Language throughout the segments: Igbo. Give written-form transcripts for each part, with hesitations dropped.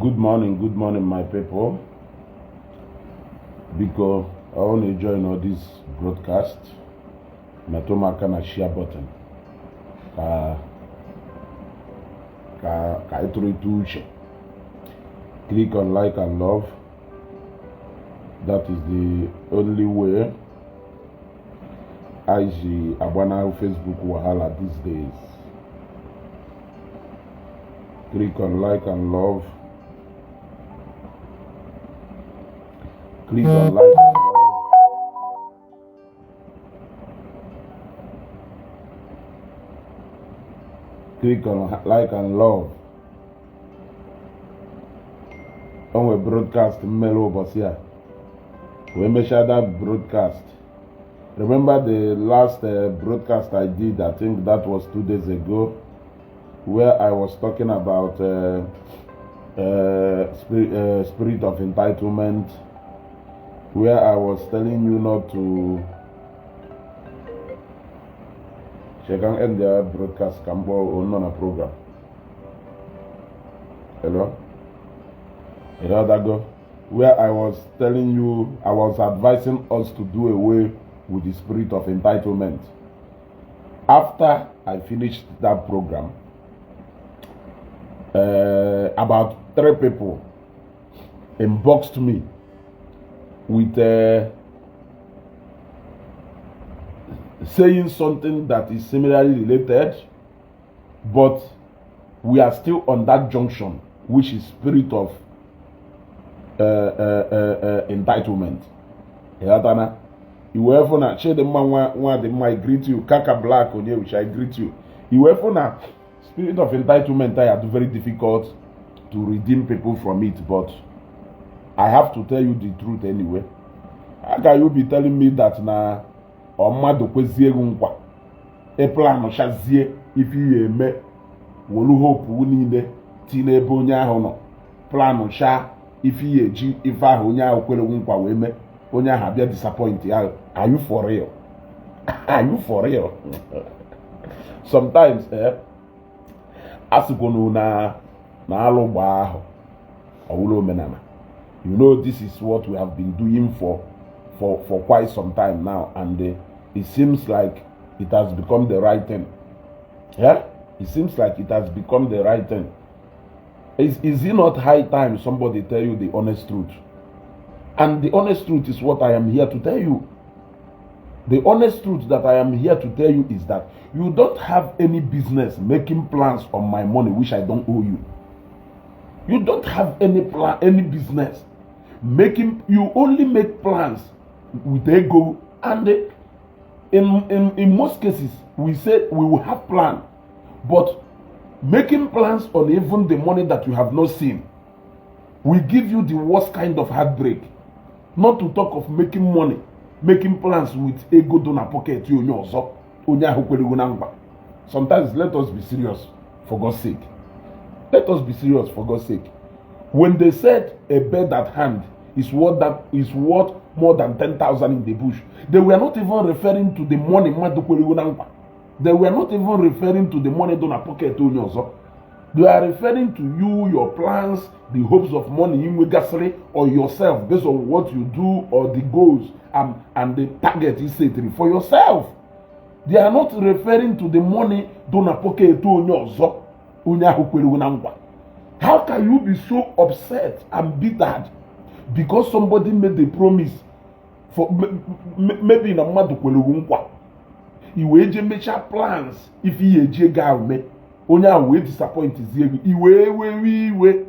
Good morning, my people. Biko, I want to join all this broadcast. Metụ m aka na share button. Ka ka ka anyị tụrịta uche. Click on like and love. That is the only way I ji agbanahụ Facebook wahala these days. Click on like and love. Click on like and love. Click on like and love. O nwere broadcast m mere ụbọchị a wee mechaa that broadcast. Remember the last broadcast I did, I think that was 2 days ago, where I was talking about spirit of entitlement, where I was telling you not to check and end the broadcast ka m kpọọ nọ na program. Hello? Ịghọtago? Where I was telling you, I was advising us to do away with the spirit of entitlement. After I finished that program, about three people inboxed me with saying something that is similarly related, but we are still on that junction, which is spirit of entitlement. Ịghọtana? I wee fụ na Chidimma nwa nwa dị mma, I greet you. Kaka Black onye which I greet you. I wee fụ na spirit of entitlement I do very difficult to redeem people from it, but I have to tell you the truth anyway. How can you be telling me that na ọ mmadụ kwezie gị nkwa ị planchazie ife ihe eme wolu hope niile ti n'ebe onye ahụ nọ plancha ife ihe eji ife ahụ onye ahụ kwere nkwa wee mee onye ahụ abịa disappoint ya? Are you for real? Are you for real? Sometimes a sịkwunu na na alụ gbaa ahụ ọwụrụ omenala. You know, this is what we have been doing for quite some time now, and it seems like it has become the right thing. Yeah, it seems like it has become the right thing. Is it not high time somebody tell you the honest truth? And the honest truth is what I am here to tell you. The honest truth that I am here to tell you is that you don't have any business making plans on my money which I don't owe you. You don't have any plan, any business making. You only make plans with ego, and in most cases we say we will have plan, but making plans on even the money that you have not seen will give you the worst kind of heartbreak. Not to talk of making money, making plans with ego dị na pocket onye ọzọ, onye ahụ kwere na nkwa. Sometimes let us be serious, for God's sake. Let us be serious, for God's sake. When they said a bird at hand is worth that is worth more than 10,000 in the bush, they were not even referring to the money mmadụ kwere na nkwa. They were not even referring to the money dị na pocket onye ọzọ. They are referring to you, your plans, the hopes of money ị nwegasịrị or yourself based on what you do or the goals and the target you set for yourself. They are not referring to the money dị na pocket onye ọzọ, onye ahụ kwere na nkwa. How can you be so upset and bitter because somebody made a promise for maybe na mmadụ kwere nkwa i wee jee mechaa plans ife ihe eji ego ahụ mee, onye ahụ wee disappoint zie gị, i wee wewe iwe,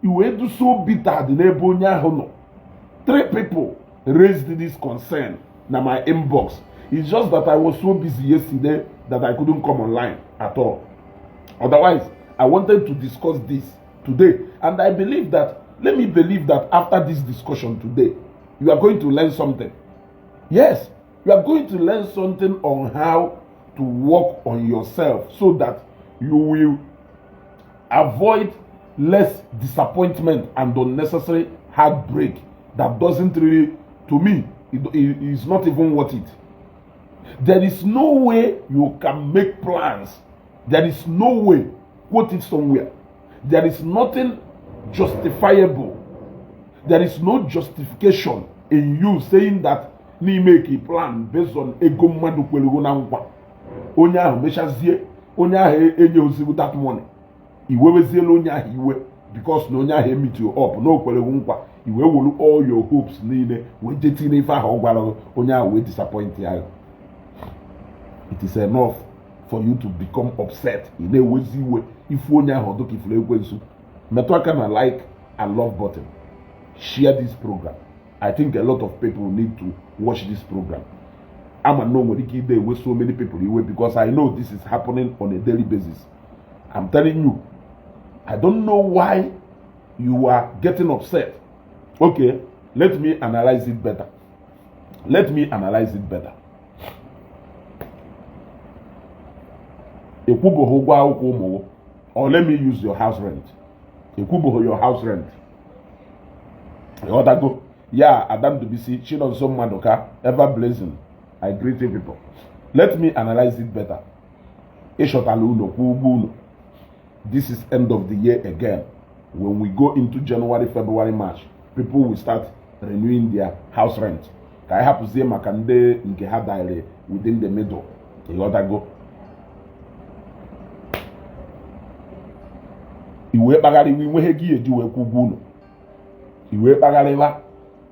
i wee do so bitter dị n'ebe onye ahụ nọ? Three people raised this concern na my inbox. It's just that I was so busy yesterday that I couldn't come online at all. Otherwise I wanted to discuss this today, and I believe that, let me believe that after this discussion today, you are going to learn something. Yes, you are going to learn something on how to work on yourself so that you will avoid less disappointment and unnecessary heartbreak that doesn't really, to me, it is not even worth it. There is no way you can make plans. There is no way, quote it somewhere. There is nothing justifiable. There is no justification in you saying that na make a plan based on ego mmadụ kwelugo na nkwa. Onye ahụ mechazie, onye ahụ enye ozigbo that money, iweweziela onye ahụ iwe because na onye ahụ emeet you up na o kwereghị nkwa. Iwe wolu all your hopes niile wee jee tinye ife ahụ ọ gwara gị, onye ahụ wee disappoint ya. It is enough for you to become upset. Ị na-ewezi iwe ifu onye ahụ ọdụ ka ifuru ekwensu. Metụ aka na like and love button. Share this program. I think a lot of people need to watch this program. Ama na o nwere ike ide ewe so many people iwe because I know this is happening on a daily basis. I'm telling you, I don't know why you are getting upset. Okay, let me analyze it better. Let me analyze it better. Ekwuboghị ụgwọ akwụkwọ ụmụ, or let me use your house rent. Ekwuboghị your house rent, ịghọtago ya? Adandubisi Chinonso Maduka, ever blazing, I greet you people. Let me analyze it better. Ịchọtala ụlọ, kwụ ụgwọ ụlọ. This is end of the year again. When we go into January, February, March, people will start renewing their house rent. Ka anyị hapụzie maka ndị nke ha daire within the middle, ịghọtago? Iwee kpagharịwa, inweghị ego eji wee kwụ ụgwọ ụlọ. Iwee kpagharịwa,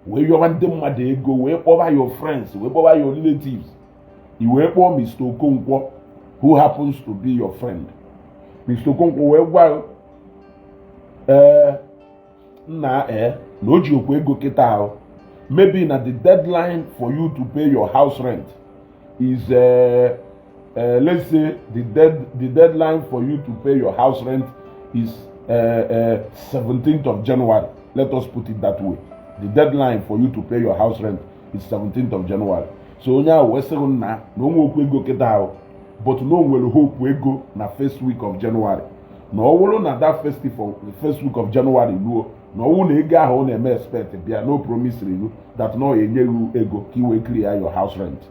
wee yọba ndị mmadụ ego, wee kpọba your friends, wee kpọba your relatives, iwee kpọọ Mr. Okonkwo, who happens to be your friend. Mr. Okonkwo wee gwa, ee, nna, ee, na o ji okwu ego kịta ahụ. Maybe na the deadline for you to pay your house rent is let's say the deadline for you to pay your house rent is 17th of January. Let us put it that way. The deadline for you to pay your house rent is 17th of January. So onye ahụ wee sịrị nna na o nwekwu ego kịta ahụ, but na o nwere hope ego na first week of January, na ọ bụrụ na that first week of January ruo, na ọ bụrụ na ego ahụ ọ na-eme expect bịa, no promise you that na ọ enyeghị ego ka i wee clear your house rent.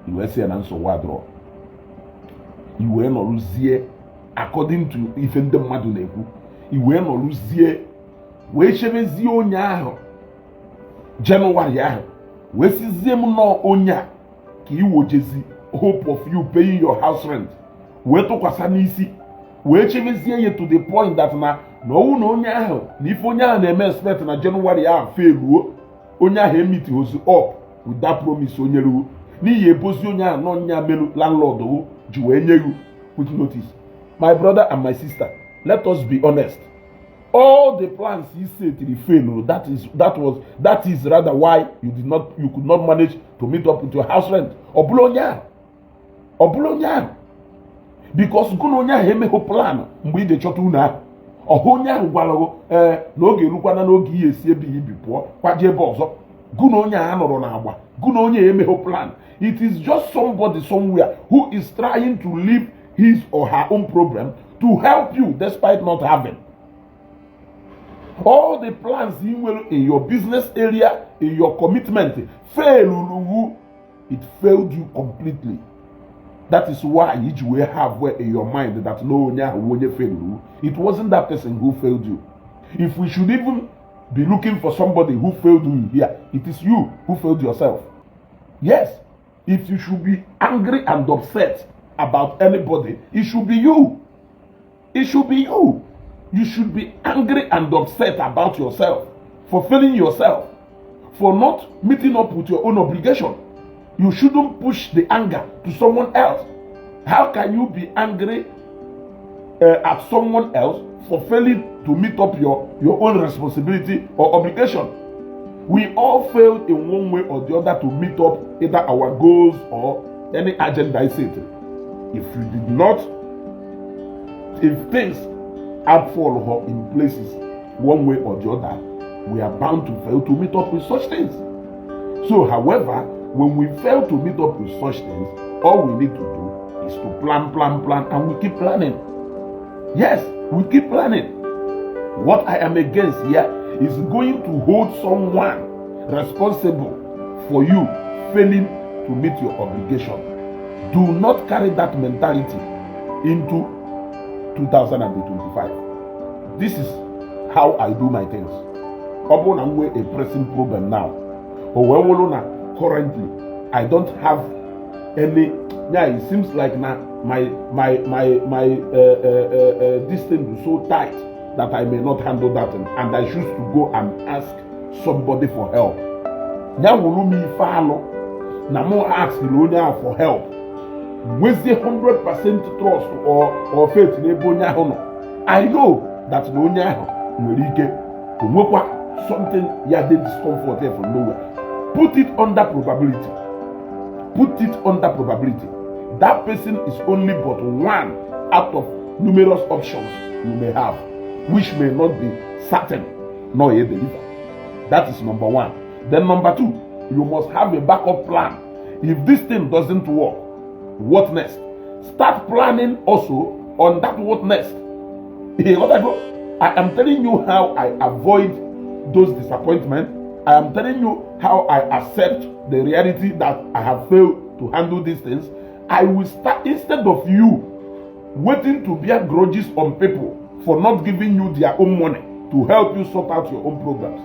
I wee sị ya na nsogbu adịrọ. I wee nọrụzie, according to ife ndị mmadụ na-ekwu, i wee nọrụzie, wee chebezie onye ahụ Jenụwarị ahụ, wee sizie m nọọ onye a ka iwojezi hope of you paying your house rent wee tụkwasị n'isi, wee chebezie ya to the point that na ọnwụ na onye ahụ na ife onye ahụ na-eme expect na Jenụwarị ahụ feluo, onye ahụ emeet up with that promise onye ruo n'ihi ebozi onye ahụ nọ nya melu landlord o ji wee nye you quick notice. My brother and my sister, let us be honest. All the plans he said fail. That is rather why you could not manage to meet up with your house rent. Ọ bụla onye ahụ, ọ bụla onye ahụ, because gụ na onye ahụ emeghị plan mgbe ije chọta unu ahụ. Ọha onye ahụ gwara gị, ee, na oge erukwana n'oge ihe esi ebe ibi pụọ kwaje ebe ọzọ. Gụ na onye ahụ nọrọ n'agba, gụ na onye emeghị plan. It is just somebody somewhere who is trying to live his or her own problem to help you despite not having all the plans you nwere in your business area, in your commitment. Fail, it failed you completely. That is why iji wee have well in your mind that no, onye ahụ onye failed. It wasn't that person who failed you. If we should even be looking for somebody who failed you here, it is you who failed yourself. Yes, if you should be angry and upset about anybody, it should be you. It should be you. You should be angry and upset about yourself for failing yourself, for not meeting up with your own obligation. You shouldn't push the anger to someone else. How can you be angry at someone else for failing to meet up your own responsibility or obligation? We all failed in one way or the other to meet up either our goals or any agenda I set. If you did not, if things fall in places one way or the other, we are bound to fail to meet up with such things. So, however, when we fail to meet up with such things, all we need to do is to plan, plan, plan, and we keep planning. Yes, we keep planning. What I am against here is going to hold someone responsible for you failing to meet your obligation. Do not carry that mentality into 2025. This is how I do my things. Ọ bụrụ na m nwee a pressing problem now, o wee wụrụ na currently I don't have any, yeah, it seems like na my this thing is so tight that I may not handle that thing, and I choose to go and ask somebody for help, ya wụrụ m ife alụ na mụ askiri onye ahụ for help, nwezie 100% trust or faith n'ebe onye ahụ nọ. I know that na onye ahụ nwere ike o nwekwa something ya dị discomfort here from nowhere. Put it under probability, put it under probability. That person is only but one out of numerous options you may have, which may not be certain nor a deliver. That is number one. Then number two, you must have a backup plan. If this thing doesn't work, what next? Start planning also on that what next. You got go. I am telling you how I avoid those disappointments. I am telling you how I accept the reality that I have failed to handle these things. I will start, instead of you waiting to bear grudges on people for not giving you their own money to help you sort out your own problems.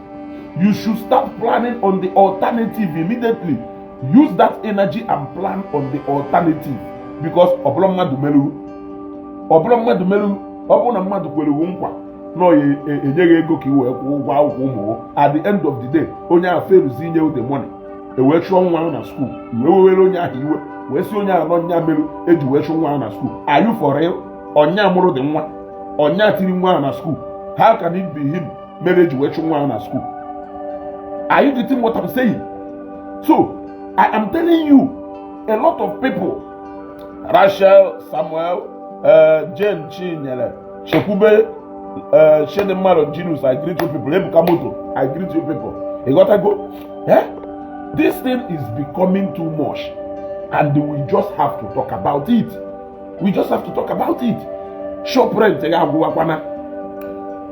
You should start planning on the alternative immediately. Use that energy and plan on the alternative, because ọbụla mmadụ merụ, ọbụla mmadụ merụ, ọ bụrụ na mmadụ kwere iwu nkwa na ọ ya enye gị ego ka ị wee kwụọ ụgwọ akwụkwọ ụmụ, at the end of the day onye ahụ feruzi inye the money, e wee chụọ nwa ahụ na school, wee wewere onye ahụ iwe, wee sị onye ahụ n'ọnya merụ eji wee chụọ nwa ahụ na school. Are you for real? Ọnya mụrụ dị nwa, ọnya tiri nwa ahụ na school. How can it be him mere eji wee chụọ nwa ahụ na school? Are you getting what I'm saying? So I am telling you, a lot of people, Rachel Samuel, Jane Chinyere, Chekwube, Chidimma Longinus, I greet you people. Ebuka Moto, I greet you people. You gotta go. Eh? This thing is becoming too much, and we just have to talk about it. We just have to talk about it. Shop rent ya agwụwakwana.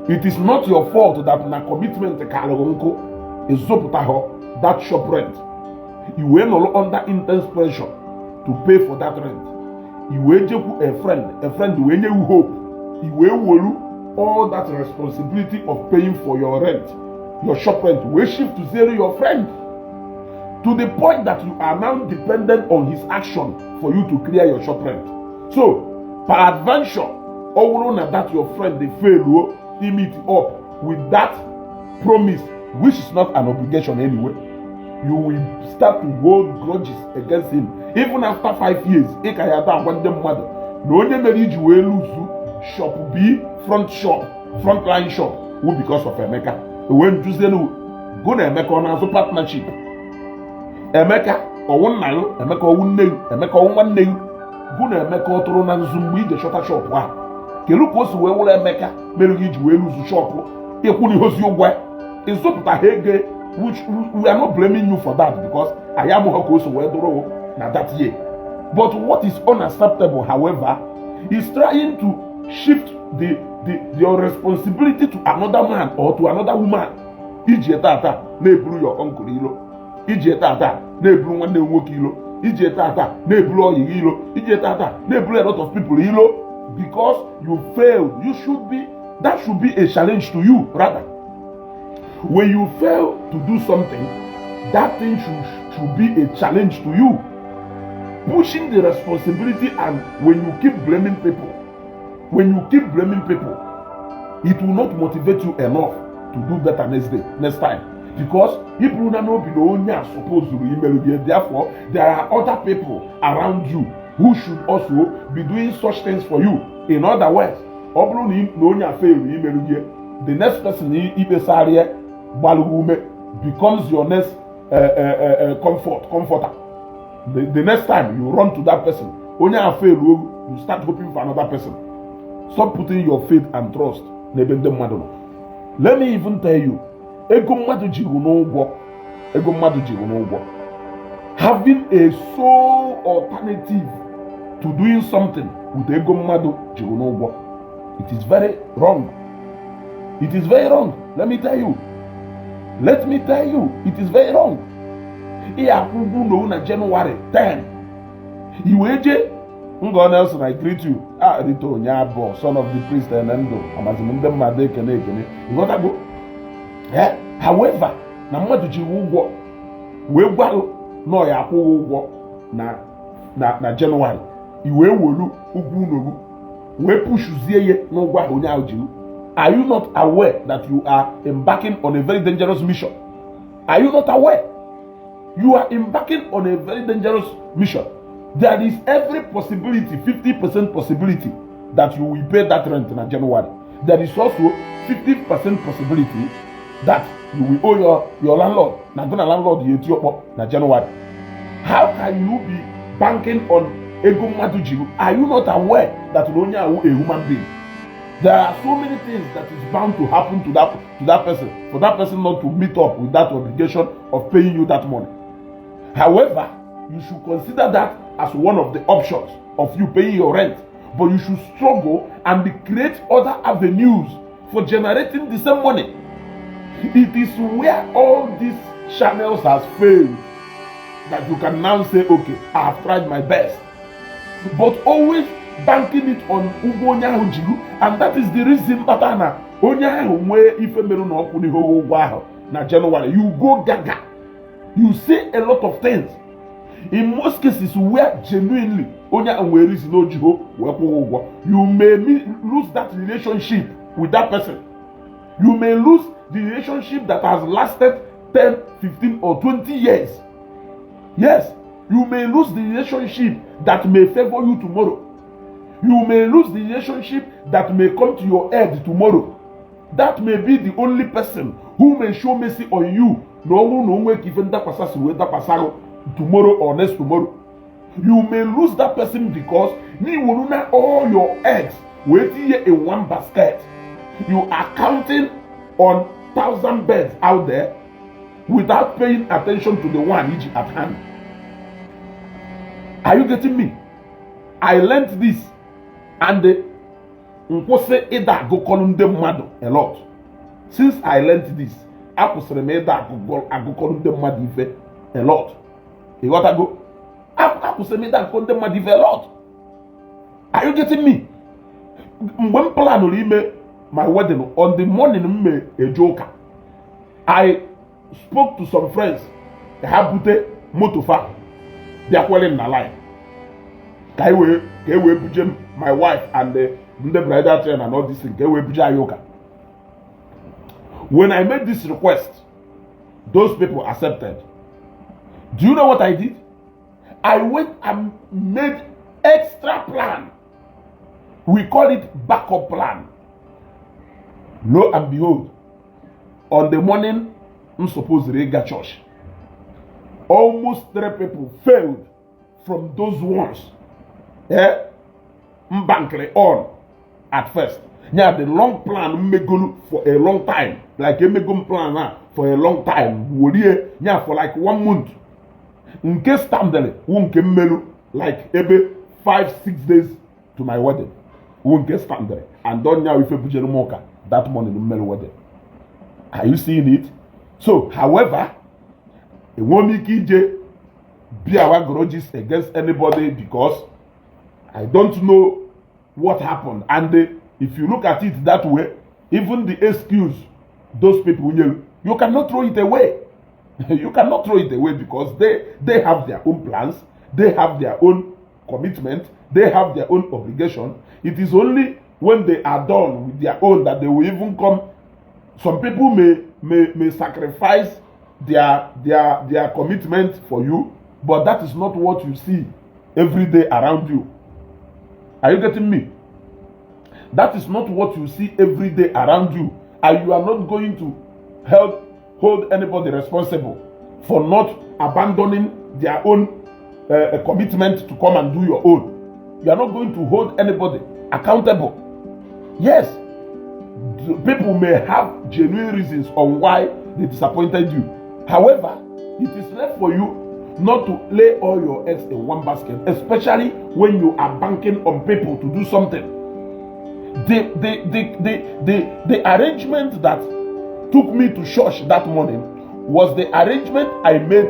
It is not your fault that na commitment ka alụrụ nkụ ịzụpụtahụ that shop rent. I wee nọrọ under intense pressure to pay for that rent. I wee jekwu a friend, a friend wee nye you hope. I wee wolu all that responsibility of paying for your rent, your shop rent, wee shift to zero your friend, to the point that you are now dependent on his action for you to clear your shop rent. So peradventure, ọ bụrụ na that your friend dey fail o meet up with that promise, which is not an obligation anyway, you will start to hold grudges against him. Even after 5 years, ị ka ya ada agwa ndị mmadụ na onye mere iji wee lose shop B, front shop, front line shop wu because of Emeka. Wee njuzielu go na Emeka ọ na-azụ partnership. Emeka ọwụ nna gị? Emeka ọwụ nne gị? Emeka ọwụ nwanne gị? Gụ na Emeka ọ tụrụ na nzu mgbe ije chọta shop ahụ? Kedu ka o si wee wụrụ Emeka mere gị iji wee lose shop ịkwụ n'ihozi ụgwọ ya? Ịzụpụta ha ego, which we are not blaming you for that, because anyị amụghị ka o si wee dụrụ na that year. But what is unacceptable, however, is trying to shift the your responsibility to another man or to another woman. Iji tata na-eburu your uncle ilo, iji tata na-eburu nwanne m nwoke ilo, iji tata na-eburu ọyị gị ilo, iji tata na-eburu a lot of people ilo because you failed. You should be that should be a challenge to you. Rather, when you fail to do something, that thing should be a challenge to you, pushing the responsibility. And when you keep blaming people, when you keep blaming people, it will not motivate you enough to do better next day, next time, because iburu na n'obi na onye a supposed imerụ gị. Therefore, there are other people around you who should also be doing such things for you. In other words, ọ bụrụ na onye a fail imerụ gị, the next person ikpesara ya gbalụ ume becomes your next comforter. The next time you run to that person, onye a fail, you start hoping for another person. Stop putting your faith and trust n'ebe ndị mmadụ nọ. Let me even tell you, ego mmadụ jiri n'ụgwọ, ego mmadụ jiri n'ụgwọ, having a sole alternative to doing something with ego mmadụ jiri n'ụgwọ, it is very wrong. It is very wrong. Let me tell you, let me tell you, it is very wrong. Ị akwụ ụgwọ ụlọ na January 10, i wee jee Ngo Nelson, I greet you. Ah, Rito Onyabo, son of the priest and ndụ amazi m ndị mmadụ ekene ekene, ịghọtago? Eh, however, na mmadụ ji ụgwọ wee gwarụ na ọ ya akwụghị ụgwọ na Jenụwarị, i wee welu ụgwọ unogu wee pushuzie ya n'ụgwọ ahụ onye ahụ jiri. Are you not aware that you are embarking on a very dangerous mission? Are you not aware you are embarking on a very dangerous mission? There is every possibility, 50% possibility, that you will pay that rent in January. There is also 50% possibility that you will owe your landlord, na gị na landlord ya eti ọkpọ na January. How can you be banking on ego mmadụ jiri? Are you not aware that na onye ahụ a human being? There are so many things that is bound to happen to that person for that person not to meet up with that obligation of paying you that money. However, you should consider that as one of the options of you paying your rent, but you should struggle and create other avenues for generating the same money. It is where all these channels has failed that you can now say, "Okay, I have tried my best." But always banking it on ụgwọ onye ahụ jiru, and that is the reason kpata na onye ahụ nwee ife merụ na ọkwụ n'ihe ụgwọ ahụ na January, you go gaga, you say a lot of things. In most cases where genuinely onye ahụ nwere reason o jiho wee kwụọ ụgwọ, you may lose that relationship with that person. You may lose the relationship that has lasted 10, 15 or 20 years. Yes, you may lose the relationship that may favor you tomorrow. You may lose the relationship that may come to your aid tomorrow. That may be the only person who may show mercy on you na ọ bụrụ na o nwee ka ife ndakwasa si wee dakwasa tomorrow or next tomorrow. You may lose that person because n'iwuru na all your eggs wee tinye in one basket. You are counting on thousand birds out there without paying attention to the one iji at hand. Are you getting me? I learned this and nkwụsị ịda agụkọrọ ndị mmadụ a lot. Since I learned this, akwụsịrị m ịda agụkọrọ ndị mmadụ ife a lot. Ịghọtago? Akwụsịrị m ịda agụkọ ndị mmadụ ife a lot. Are you getting me? Mgbe m planụrụ ime my wedding, on the morning m mee eje ụka, I spoke to some friends ka ha bute moto fa bịakwere m na line ka e wee ka e wee buje m, my wife and the ndị bridal train and all this thing, ka e wee buje anyị ụka. When I made this request, those people accepted. Do you know what I did? I went and made extra plan. We call it backup plan. Lo and behold, on the morning I'm supposed to ịga church, almost three people failed from those ones, eh, m bankịrị on at first. Yeah, the long plan mmegolu for a long time, like emego m plan a for a long time worie yeah for like one month. Nke standard wu nke mmelu like ebe 5, 6 days to my wedding wu nke standard, and don nya ife bujere m ụka that morning mmelu wedding. Are you seeing it? So however, enwe m ike ije bear grudges against anybody because I don't know what happened. And if you look at it that way, even the excuse those people nyelu, you cannot throw it away. You cannot throw it away because they have their own plans, they have their own commitment, they have their own obligation. It is only when they are done with their own that they will even come. Some people may sacrifice their commitment for you, but that is not what you see every day around you. Are you getting me? That is not what you see every day around you, and you are not going to help hold anybody responsible for not abandoning their own commitment to come and do your own. You are not going to hold anybody accountable. Yes, the people may have genuine reasons on why they disappointed you. However, it is left for you not to lay all your eggs in one basket, especially when you are banking on people to do something. The arrangement that took me to church that morning was the arrangement I made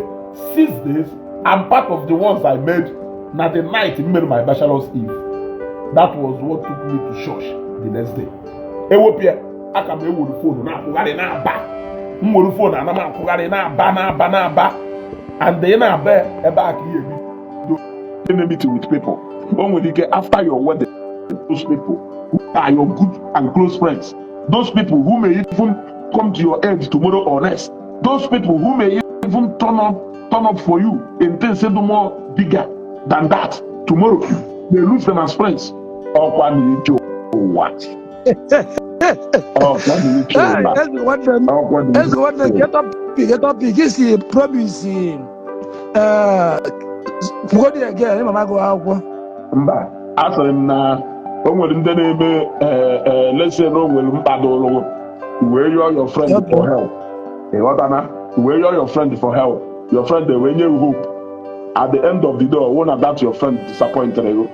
6 days and part of the ones I made Na the night m mere my bachelor's eve, that was what took me to church the next day. Ewepụ ya, aka m ewere phone na-akwụgharị na-aba. M were phone ana m akwụgharị na-aba, na-aba, na-aba, and ị na-aba ebe a ka ị ebido enmity with people. O nwere ike after your wedding, those people who are your good and close friends, those people who may even come to your aid tomorrow or next, those people who may even turn up for you in things even more bigger than that tomorrow, they lose them as friends. Ọkwa na ije ụwa, ọkwa na ije Hey, ụwa. eze nwanne m. Ọkwa na Eze nwanne m, ije. get topic, get topic. Isi promise. Kwugodi again, ịma m agụ akwụkwọ. Mba, asịrị m na o nwere ndị na-eme ee lese na o nwere mkpa dụrụ, wee yọọ your friend for help. Ịghọtana? Wee yọọ your friend for help, your friend wee nye you hope. At the end of the day, ọwụ na that your friend disappointed you.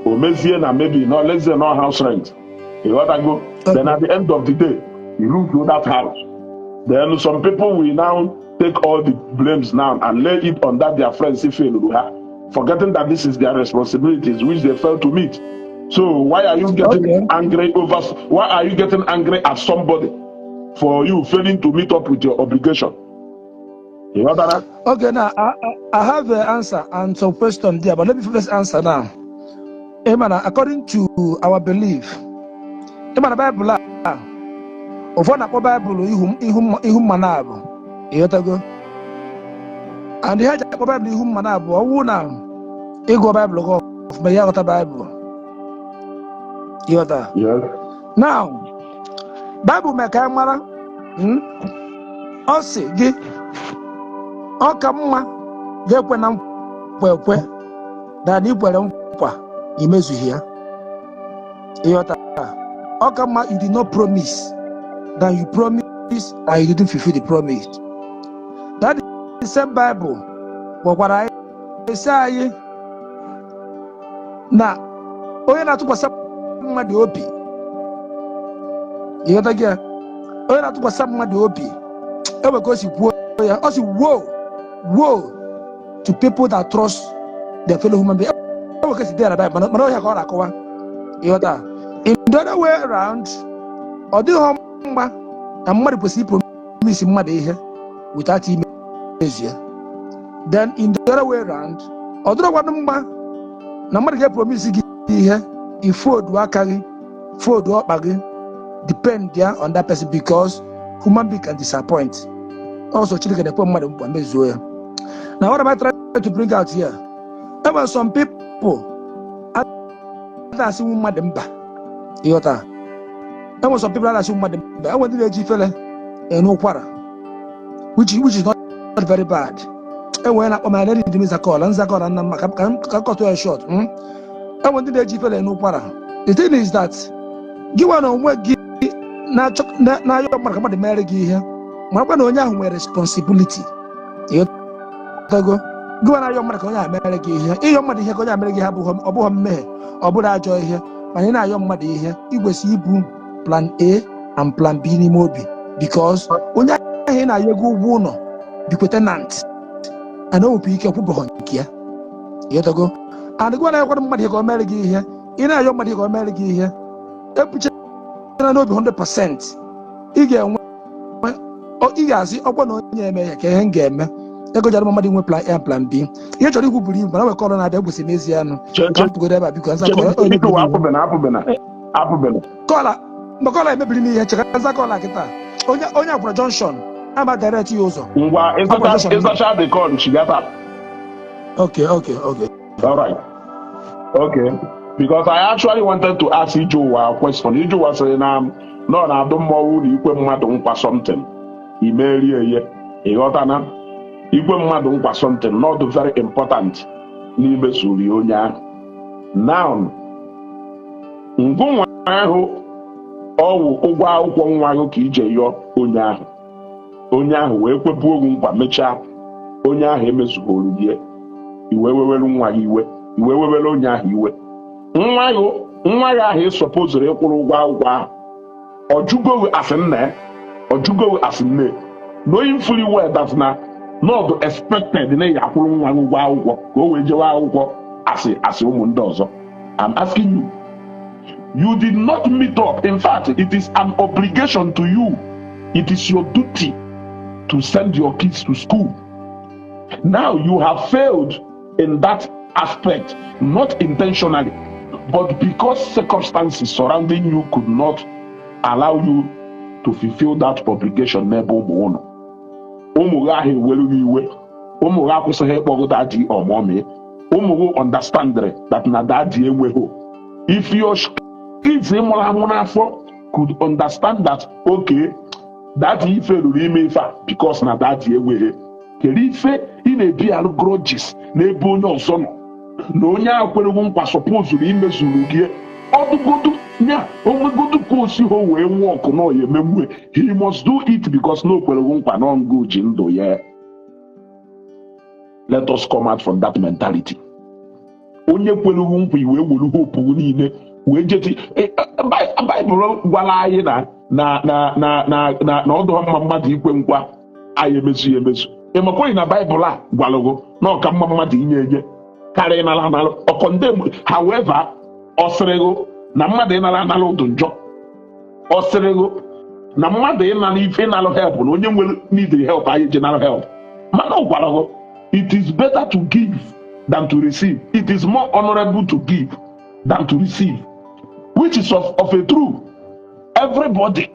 O mezie na maybe no, let's say no house rent, ịghọtago? Then at the end of the day, you lose that house. Then some people will now take all the blames now and lay it on that their friends if fail ha, forgetting that this is their responsibilities which they failed to meet. So why are you getting angry over, why are you getting angry at somebody for you failing to meet up with your obligation? You got that? Okay, now I have an answer and some question there, but let me first answer now. Emana, according to our belief, Emana Bible a, ụfọdụ na-akpọ Bible ihu mma na abụ, ịghọtago? And ihe eji akpọ Bible ihu mma na abụ, ọwụ na ịgụ Bible gị ọfụma, ya ghọta Bible. Ịghọta? Yes. Now, Bible mee ka anyị mara, ọ sị gị, ọ ka mma ga-ekwe na nkwa ekwe na na ikwere nkwa imezughị ya. Ịghọta? Ọ ka mma you did not promise than you promise and you didn't fulfill the promise. That is the same Bible gwakwara anyị sị anyị na onye na-atụkwasị mmadụ obi, ịghọta gị ya? Onye na-atụkwasị mmadụ obi, enwe ka o si kwuo ya, ọ sị, "Woe, woe to people that trust their fellow human being." Enwe ka o si dị ya na Bible, mana ọhịa ka ọ na-akọwa. Ịghọta? In the other way round, ọ dịghị mma na mmadụ kwesịrị ipromise mmadụ ihe without imezu ya. Then in the other way round, ọ dịrọkwanụ mma na mmadụ ga-epromise gị ihe, ifodu aka gị, fodu ọkpa gị, depend ya on that person, because human being can disappoint. Also, Chineke na-ekwe mmadụ nkwa, mezuo ya. Now, what am I trying to bring out here? There were some people a na-asịnwu mmadụ mba. Ịghọta? Enwere some people a na-asị mmadụ mba. Enwere ndị na-eji ifele enu ụkwara, which is not very bad. Enwere na-akpọ m ya ndị nzakọla nzakọla nna mma ka nkọtụ ya short. Enwere ndị na-eji ifele enu ụkwara. The thing is that gị nwa na onwe gị na-achọ na-ayọ mmadụ ka mmadụ mere gị ihe, marakwa na onye ahụ nwere responsibility. Ịghọtago? Gị nwa na-ayọ mmadụ ka onye ahụ mere gị ihe, ịyọ mmadụ ihe ka onye ahụ mere gị ihe abụghị, ọ bụghị mmehie, ọ bụrụ ajọ ihe. Mana ị na-ayọ mmadụ ihe, ị kwesịrị ibu plan A and plan B n'ime obi, because onye ahụ ị na-ayọ ego ụgwọ ụlọ bikwa tenant and o nwekwa ike kwụbọghọ nke ya. Ịghọtago? And gị nwa na-ayọkwara mmadụ ihe ka o mere gị ihe, ị na-ayọ mmadụ ihe ka o mere gị ihe, ebuchara n'obi 100% ị ga-enwe, ị ga-asị ọkwa na onye eme ya ka ihe m ga-eme ego jara mmadụ inwe plan A and plan B. Ihe chọrọ ikwu buru ibu, mana nwekọ ọrụ na-abịa kwesịrị n'ezie anụ ka m pụgodo ebe a, biko. Nza call. Biko, apụbena, apụbena, apụbena. Call mgbe call emebiri m ihe, cheka nza call kịta. Onye akwụra junction ama direct ya ụzọ. Ngwa. Akwụra junction. Ịzacha the call, chigata. Okay. All right, okay, because I actually wanted to ask Ijowa a question. Ijowa sịrị na nọ na-adụ mmọnwụ na ikwe mmadụ nkwa something imerie ya. Ịghọtana? Ikwe mmadụ nkwa something not very important n'imesuri onye ahụ. Now, ngụnwa ahụ ọwụ ụgwọ akwụkwọ nwa ahụ ka ije yọọ onye ahụ, onye ahụ wee kwepụ ogwu nkwa, mechaa onye ahụ emezughoro gị, iwe wewere nwa gị iwe, iwe wewere onye ahụ iwe. Nwa gị ahụ ịsọpụzụrụ ịkwụrụ ụgwọ akwụkwọ ahụ, ọjụgoghị asị nna ya, ọjụgoghị asị nne, knowing fully well that na not expected na ya akwụrụ nwa gị ụgwọ akwụkwọ ka o wee jewe akwụkwọ. Asị asị ụmụ ndị ọzọ. I'm asking you. You did not meet up. In fact, it is an obligation to you. It is your duty to send your kids to school. Now you have failed in that aspect, not intentionally, but because circumstances surrounding you could not allow you to fulfill that obligation n'ebe ụmụ ụnụ. Ụmụ gị ahụ ewere gị iwe, ụmụ gị akwụsịghị ịkpọgụ daddy or mommy. Ụmụ gị understand that na daddy enweghị. If your kids mụrụ amụ n'afọ could understand that, okay, daddy ife ruru ime ife a because na daddy enweghị, kedu ife ị na-ebi alụ grudges n'ebe onye ọzọ nọ na onye ahụ kwereghị nkwa supposed imezuru gị ọdụgodu nya onwegodu ka osi ha wee nwụọ ọkụ na ọya ememue? He must do it because na o kwereghị nkwa na ọngụ ji ndụ ya. Let us come out from that mentality. Onye kwereghị nkwa, iwee were hope niile wee jeti. Baịbụl gwara anyị na na na na na na na ọ dụghọ mma mmadụ ikwe nkwa anyị emezu ya emezu. Ị makwaghị na Baịbụl a gwalụgụ na ọka mma mmadụ inye enye karịa ịnara analụ ọkọnde. However, ọ sịrịgụ na mmadụ ịnara analụ dị njọ. Ọ sịrịgụ na mmadụ ịnara ife, ịnalụ help, na onye nwere need help anyị ji nara help, mana ọ gwara gụ it is better to give than to receive. It is more honorable to give than to receive, which is of a true. Everybody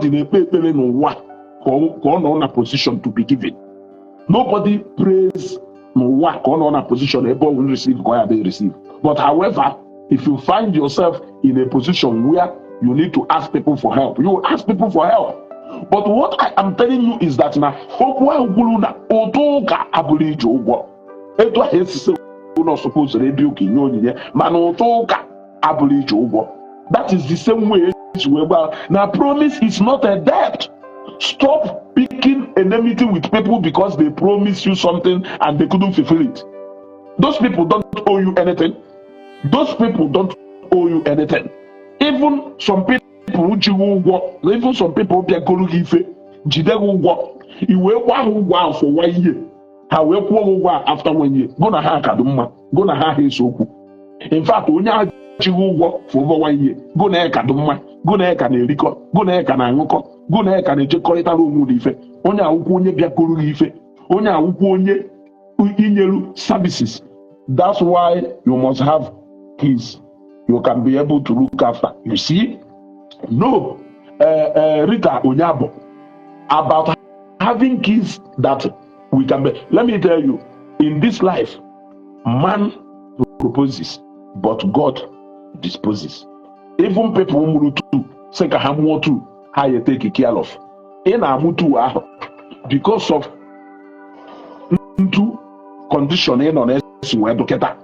na-ekpe ekpere n'ụwa ka ọ nọ na position to be given. Nobody prays n'ụwa ka ọ nọ na position ebe ọ will receive, ka ọ ya dey receive. But however, if you find yourself in a position where you need to ask people for help, you will ask people for help. But what I am telling you is that na okwu ahụ kwuru na ụtụ ụka abụrụ ije ụgwọ etu ahụ esise ụlọ supposed ebe ụka nye onyinye, mana ụtụ ụka abụrụ ije ụgwọ. That is the same way esi wee gba na promise is not a debt. Stop picking enmity with people because they promise you something and they couldn't fulfill it. Those people don't owe you anything. Those people don't owe you anything. Even some people ji gị ụgwọ, even some people bịagoro gị ife jide gị ụgwọ, i wee gwa ha ụgwọ ahụ for one year, ha wee kwụọ gị ụgwọ ahụ after one year, gụ na ha ka dị mma, gụ na ha ese okwu. In fact, onye ahụ ji gị ụgwọ for over one year, gụ na ya ka dị mma, gụ na ya ka na-erikọ, gụ na ya ka na-aṅụkọ, gụ na ya ka na-ejekọrịtara onwe unu ife. Onye awụkwọ onye bịagoro gị ife, onye awụkwọ onye inyeru services. That's why you must have kids you can be able to look after. You see, no, Rita Onyabo, about having kids that we can be. Let me tell you, in this life, man proposes, but God disposes. Even people mụrụ two, sị ka ha mụọ two, ha ya take care of. Ị na-amụ two ahụ because of ntu condition ị nọ na-esi wee dọkịta.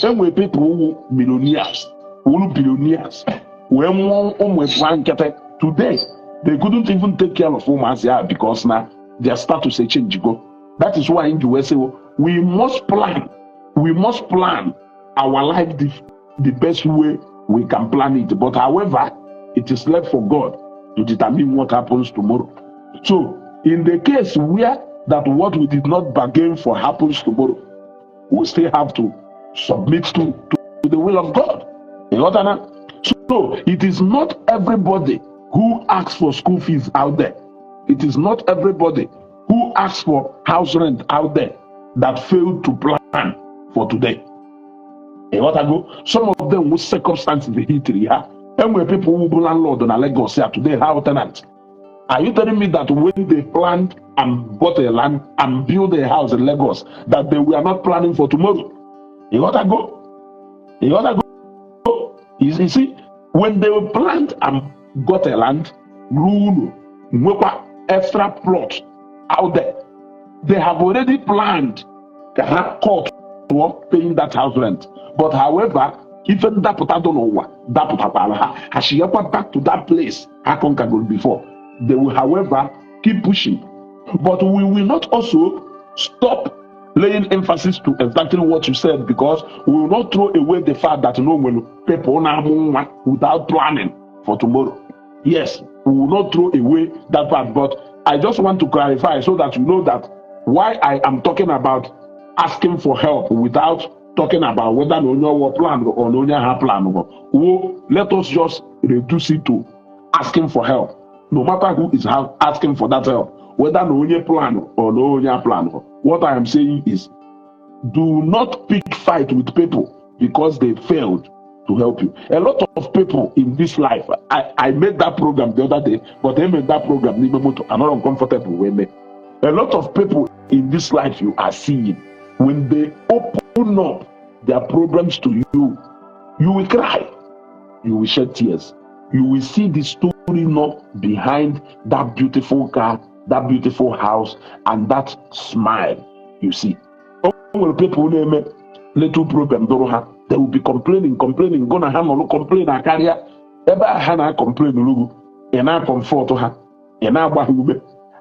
Enwere people wụ millionaires, wụrụ billionaires, wee mụọ ụmụ ebua nkịtị. Today, they couldn't even take care of ụmụazị ahụ because na their status change go. That is why nji wee sị we must plan. We must plan our life the best way we can plan it. But however, it is left for God to determine what happens tomorrow. So, in the case where that what we did not bargain for happens tomorrow, we still have to submit to the will of God. You got that? So, it is not everybody who asks for school fees out there. It is not everybody who asks for house rent out there that failed to plan for today. You got go? Some of them with circumstances they hit ha. And where people who go landlord in Lagos here today, how tenant. Are you telling me that when they planned and bought a land and built a house in Lagos, that they were not planning for tomorrow? You gotta go. You gotta go. You see, when they were planned and got a land, rule, nwekwa extra plot out there, they have already planned ka ha cut to paying that house rent. But however, ife ndapụta dị n'ụwa dapụtakwara ha, ha shighakwa back to that place ha conquered before. They will, however, keep pushing. But we will not also stop laying emphasis to exactly what you said, because we will not throw away the fact that no when people na-amụ nwa without planning for tomorrow. Yes, we will not throw away that part, but I just want to clarify so that you know that why I am talking about Asking for help without talking about whether na onye ọwụ plan or na onye ha plan wo, let us just reduce it to asking for help. No matter who is asking for that help, whether na onye plan or na onye plan, what I am saying is, do not pick fight with people because they failed to help you. A lot of people in this life, I made that program the other day, but they made that program n'ime moto. I'm not uncomfortable with me. A lot of people in this life you are seeing, when they open up their problems to you, you will cry, you will shed tears. You will see the story not behind that beautiful car, that beautiful house, and that smile you see. O nwere people na-eme little problem dụrụ ha, they will be complaining, complaining, go na ha nọrọ complain akarịa ebe a ha na-complain rugu, ị na-comfort ha, ị na-agba ha ume,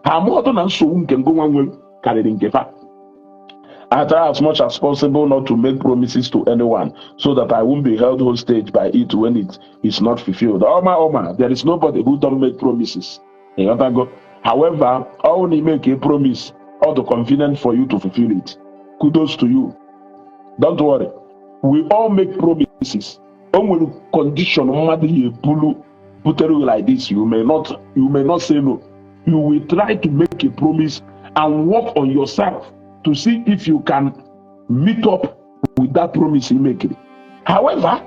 ha amaọdụ na nsogbu nke ngụnwa nwere karịrị nke fa. I try as much as possible not to make promises to anyone so that I won't be held hostage by it when it is not fulfilled. Oma Oma, there is nobody who don't make promises. You got go. However, only make a promise all the convenient for you to fulfill it. Kudos to you. Don't worry. We all make promises. O nwere condition mmadụ ya ebulu butere you like this, you may not say no. You will try to make a promise and work on yourself to see if you can meet up with that promise you make. However,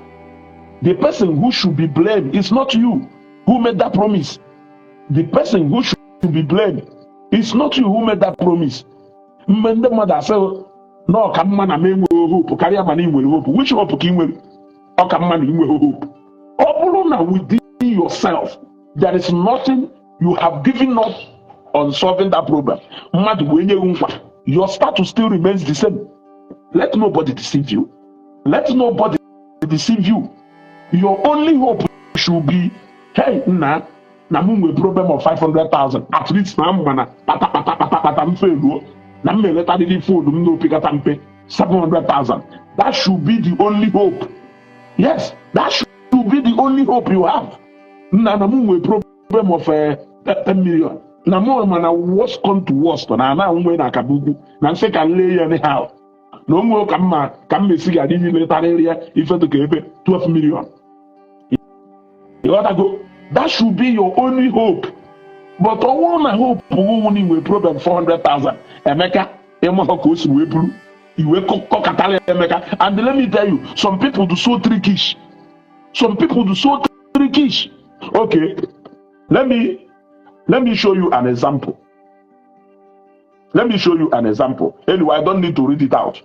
the person who should be blamed is not you who made that promise. The person who should be blamed is not you who made that promise. Mgbe ndị mmadụ asị na ọ ka mma na m enweghị hope karịa ma na ị nwere hope, which hope ka ị nwere? Ọ ka mma na ị nweghị hope. Ọ bụrụ na within yourself there is nothing, you have given up on solving that problem, mmadụ wee nye gị nkwa, your status still remains the same. Let nobody deceive you. Let nobody deceive you. Your only hope should be, hey, nna, na m nwere problem of 500,000, at least na m mana kpata kpata kpata kpata m feluo na m eletarịrị phone m n'opekata mpe 700,000. That should be the only hope. Yes, that should be the only hope you have. Nna, na m nwere problem of 10 million, na mụ mana worst come to worst, na ana nwe na akaba ugwu na nsị ka m lee ya anyhow, na o nwere ka mma ka m mesi gara iji letarịrị ya ife dịka ebe 12 million. Ịghọtago? That should be your only hope. But ọ bụrụ na hope wụ na inwe problem 400,000, Emeka, ịmahọ ka o si wee buru iwe kọkatara Emeka. And let me tell you, some people do so trickish. Some people do so trickish. Okay, let me show you an example. Let me show you an example. Anyway, I don't need to read it out.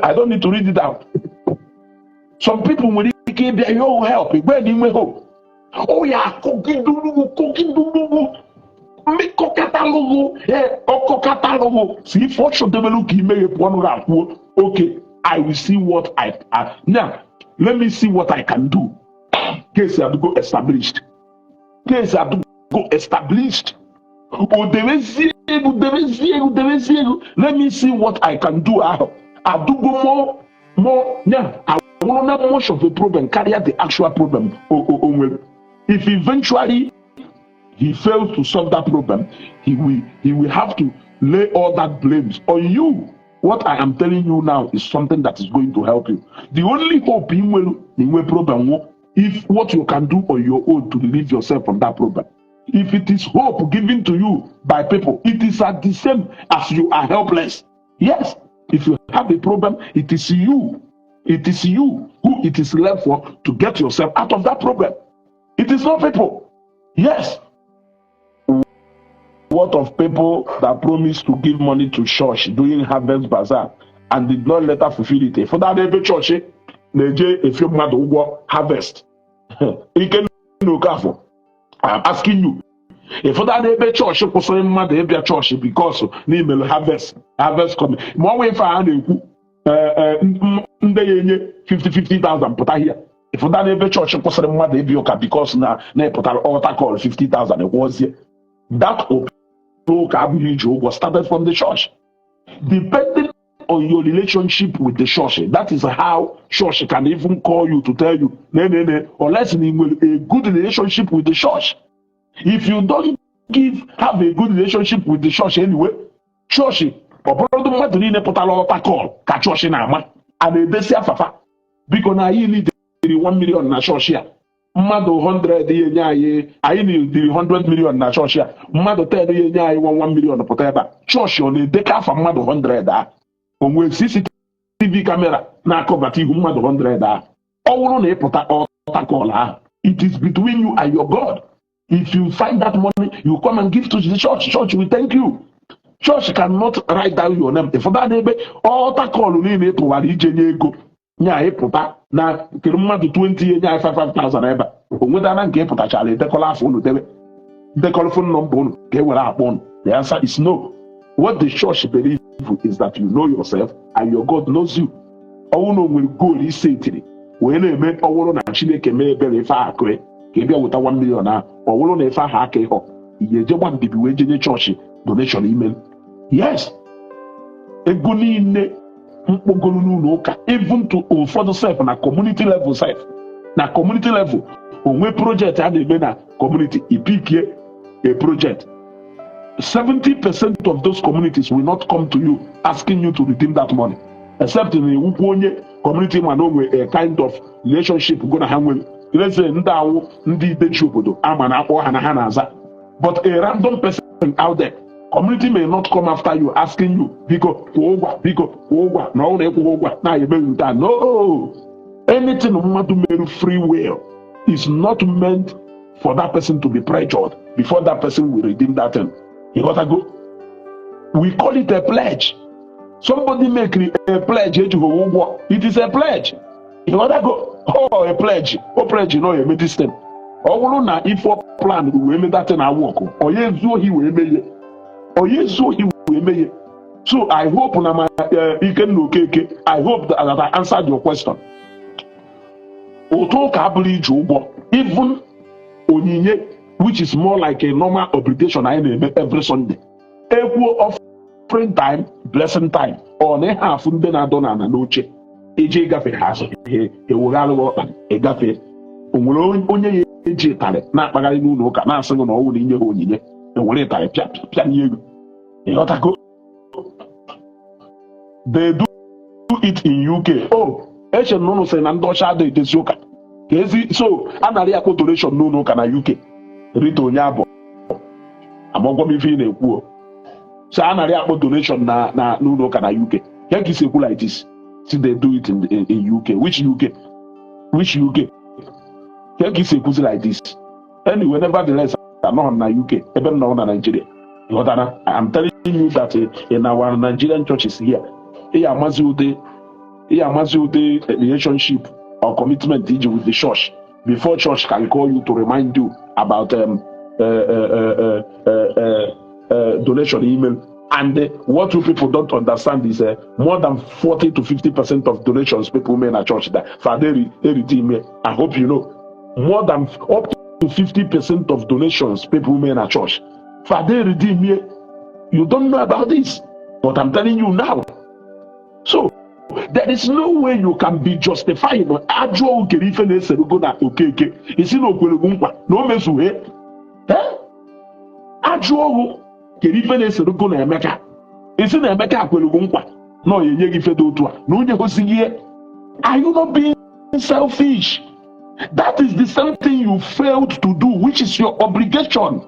I don't need to read it out. Some people nwere ike ịbịa yo help igbe na inwe hope ọ ya akọgidulugu kọgidulugu mmekọkatalụgụ, ọkọkatalụgụ si ife ọ chọdebelu ka imeghepụ ọnụ ga akwuo, "Okay, I will see what I now, let me see what I can do." Case adugo established. Case adugo established. O debezie ego, debezie ego, debezie ego. "Let me see what I can do" ahụ adugo more more ya awụrụ na much of a problem karịa the actual problem o nwere. If eventually he fails to solve that problem, he will have to lay all that blames on you. What I am telling you now is something that is going to help you. The only hope in will in problem wo, if what you can do on your own to relieve yourself from that problem. If it is hope given to you by people, it is at the same as you are helpless. Yes, if you have a problem, it is you. It is you who it is left for to get yourself out of that problem. It is not people. Yes. What of people that promised to give money to church during harvest bazaar and did not later fulfill it? For that ebe chọọchị na-eje efio mmadụ ụgwọ harvest. Ike Okafọ, I'm asking you. Ịfụta n'ebe chọọchị kwụsịrị mmadụ ịbịa chọọchị because n'imelu harvest coming, ma ọ nwee ife a na-ekwu ndị ya enye 50 50,000 pụta hia. Ịfụta n'ebe chọọchị kwụsịrị mmadụ ịbịa ụka because na na-epụtara altar call 50,000 ekwuozie that ụka abụghị iji ụgwọ started from the church. Depending on your relationship with the church, that is how church can even call you to tell you ne ne ne, unless you nwere a good relationship with the church. If you don't give have a good relationship with the church anyway, church Ọ bụrụ mmadụ niile pụtara altar call ka chọọchị na-ama a na-edesi afafa. Biko, na anyị lidiri 1 million na chọọchị a, mmadụ 100 ya enye anyị. Anyị na-ediri 100 million na chọọchị a, mmadụ 10 ya enye anyị 1 million pụta ebe a. Chọọchị ọ na-edekọ afa mmadụ 100 a? O nwee CCTV camera na-akọbata ihu mmadụ 100 ahụ? Ọ bụrụ na ị pụta altar call ahụ, it is between you and your God. If you find that money, you come and give to the church. Church will thank you. Church cannot write down your name. Ịfụta n'ebe altar call niile ị tụwara ije nye ego nye anyị pụta na kere mmadụ 20 enye anyị 55,000 ebe a, o nwetara nke ị pụtachara edekọla afọ unu debe, dekọrọ phone number unu ka e were akpọ unu? The answer is no. What the church believe is that you know yourself and your God knows you. Ọnwụ na o nwere goal ise etiri wee na-eme, ọ bụrụ na Chineke mee ebere, ife ahụ akụ ka ị bịa weta 1 million ahụ, ọ bụrụ na ife ahụ aka ịghọ ihe eje gba mbibi wee jenye chọọchị donation ime. Yes, ego niile mkpogoro n'ụlọ ụka, even to ụfọdụ sef na community level, sef na community level, onwe project a na-eme na community, ipikie a project, 70% of those communities will not come to you asking you to redeem that money, except na ewukwu onye community ma na onwe a kind of relationship go na ha nwere. Let's say ndị awụ ndị idechi obodo ama na akpọ ha na ha na-aza, but a random person out there, community may not come after you asking you, "Biko kwụọ ụgwọ, biko kwụọ ụgwọ," na ọ na ịkwụghị ụgwọ na emeghị nke a. No, anything mmadụ mere free will is not meant for that person to be pressured before that person will redeem that thing. You gotta go. We call it a pledge. Somebody make a pledge ejighị ụgwọ. It is a pledge. You gotta go. Oh, a pledge. O pledge no eme this thing. Ọ bụrụ na ife plan wee mee that thing awọkụ, onye ezu ohi wee mee, onye ezu ohi wee mee. So I hope na my Ikenna Okeke, I hope that I answered your question. Ụtụ ụka abụrụ iji ụgwọ. Even onyinye, which is more like a normal obligation anyị na-eme every Sunday, ekwuo offering time, blessing time, ọ na ihe afụ ndị na-adọ n'ala n'oche eji ịgafe ha azụ ewegharịghị ọkpa ịgafe. O nwere onye ya eji ịtarị na-akpagharị n'ụlọ ụka na-asị gị na ọ wụrụ inye ha onyinye, ewere ịtarị pịa pịa nye ego? Ịghọtago? They do it in UK. Oh, eche na ụnụ sị na ndị ọcha adịghị edezi ụka ka ezi, so a nara akpọ donation n'ụlọ ụka na UK. Rita onye abụ amagwọ m ife ị na-ekwu o. So a nara akpọ donation na n'ụlọ ụka na UK ya ka isi ekwu like this? See, they do it in UK. Which UK? Which UK ka ka isi ekwuzi like this? Anyway, nevertheless, anọghị m na UK, ebe m nọ na Nigeria. Ịghọtara? I'm telling you that in our Nigerian churches here, ị amazi ụdị relationship or commitment iji with the church before church can call you to remind you about donation email. And what you people don't understand is more than 40 to 50% of donations people make na church that Father email. I hope you know. More than up to 50% of donations people make na church, Father redeem. You don't know about this, but I'm telling you now. So there is no way you can be justifying. Ajụọ okere ife na-eserugo na Okeke, isi na okweregwu nkwa na o mezughe. Ajụọ ohu kere ife na-eserugo na Emeka, isi na Emeka kweregwu nkwa na ọ ya enye gị ife dị otu a na onye gosighị ihe. Are you not being selfish? That is the same thing you failed to do, which is your obligation.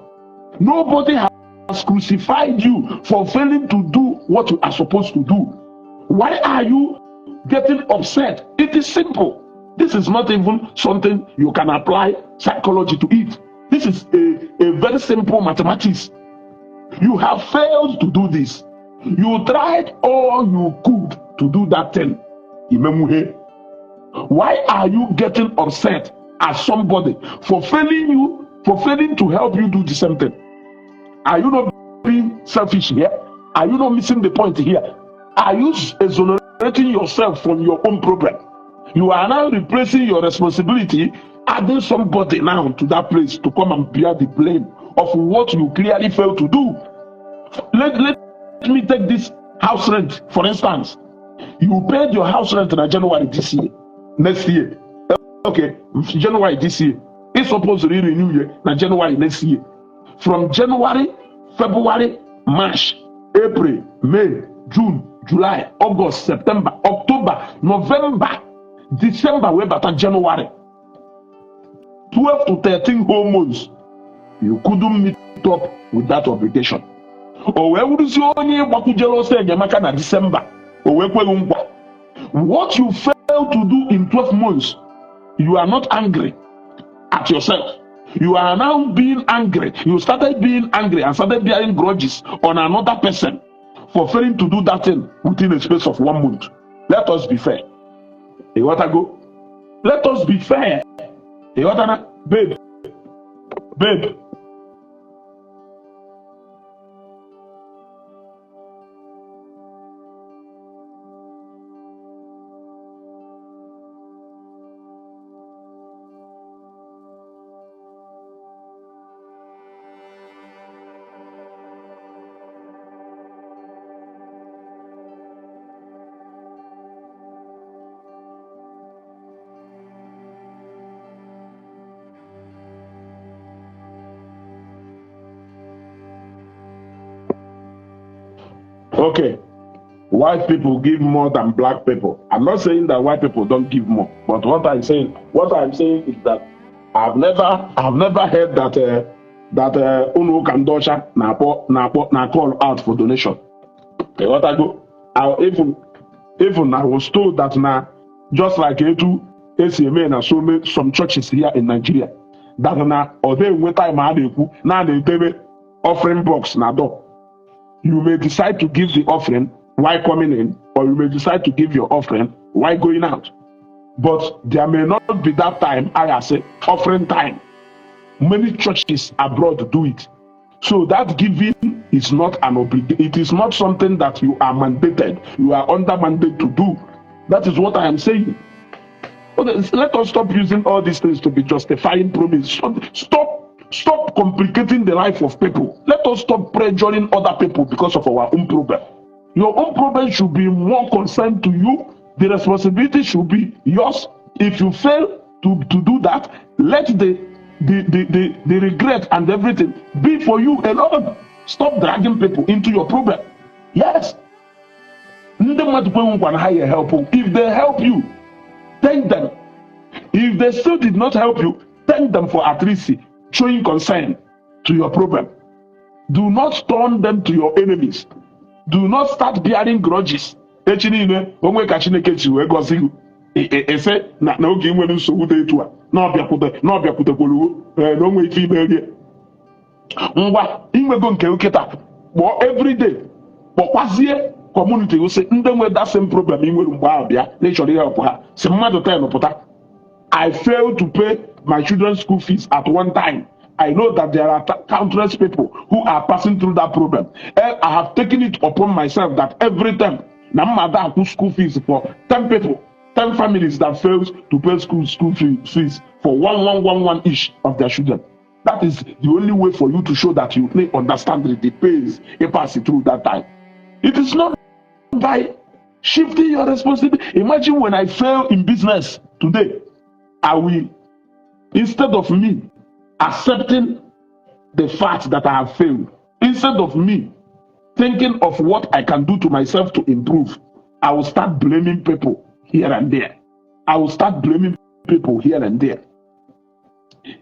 Nobody has crucified you for failing to do what you are supposed to do. Why are you getting upset? It is simple. This is not even something you can apply psychology to it. This is a very simple mathematics. You have failed to do this. You tried all you could to do that thing. Imemuhe. Why are you getting upset at somebody for failing you, for failing to help you do the same thing? Are you not being selfish here? Are you not missing the point here? Are you exonerating yourself from your own problem? You are now replacing your responsibility, adding somebody now to that place to come and bear the blame of what you clearly failed to do. Let me take this house rent, for instance. You paid your house rent in January this year, next year. Okay, January this year. It's supposed to renew year na January next year. From January, February, March, April, May, June, July, August, September, October, November, December, wee bata January. 12 to 13 whole months you couldn't meet up with that obligation. O wee wụrụzie onye gbakwujere ọsọ enyemaka na December, o wee kweghị nkwa. What you failed to do in 12 months, you are not angry at yourself. You are now being angry. You started being angry and started bearing grudges on another person for failing to do that thing within a space of one month. Let us be fair. You want to go? Let us be fair. You want to, babe? Babe. Okay. White people give more than black people. I'm not saying that white people don't give more, but what I'm saying is that I've never heard that ụlọ ụka ndị ọcha na-akpọ na call out for donation. Ịghọtago? Even I was told that na just like etu esi eme na so many, some churches here in Nigeria, that na ọ dị enwe time a na-ekwu na a na-edebe offering box na door. You may decide to give the offering while coming in, or you may decide to give your offering while going out. But there may not be that time, I say, offering time. Many churches abroad do it. So that giving is not an obligation. It is not something that you are mandated. You are under mandate to do. That is what I am saying. Okay, let us stop using all these things to be justifying promise. Stop complicating the life of people. Let us stop pressuring other people because of our own problem. Your own problem should be more concerned to you. The responsibility should be yours. If you fail to do that, let the regret and everything be for you alone. Stop dragging people into your problem. Yes. Ndị mmadụ kwe nkwa na ha ya help you. If they help you, thank them. If they still did not help you, thank them for at least showing concern to your problem. Do not turn them to your enemies. Do not start bearing grudges. Echi niile, onwe ka Chineke si wee gọzi gị. Ese na oge ị nwere nsogbu dị etu a, na ọ bịakwutekwuru na onwe ife ime rie. Ngwa, inwego nke nkịta, kpọọ everyday, kpọkwazie community sị ndị nwe that same problem ị nwere mgbe ahụ bịa na ịchọrọ ihe ha si mmadụ 10 pụta. I failed to pay my children's school fees at one time. I know that there are countless people who are passing through that problem. I have taken it upon myself that every time na mmadụ akwụ school fees for 10 people, 10 families that fails to pay school fees for one, one, one, one each of their children. That is the only way for you to show that you may understand the pains you pass through that time. It is not by shifting your responsibility. Imagine when I fail in business today, I will, instead of me accepting the fact that I have failed, instead of me thinking of what I can do to myself to improve, I will start blaming people here and there. I will start blaming people here and there.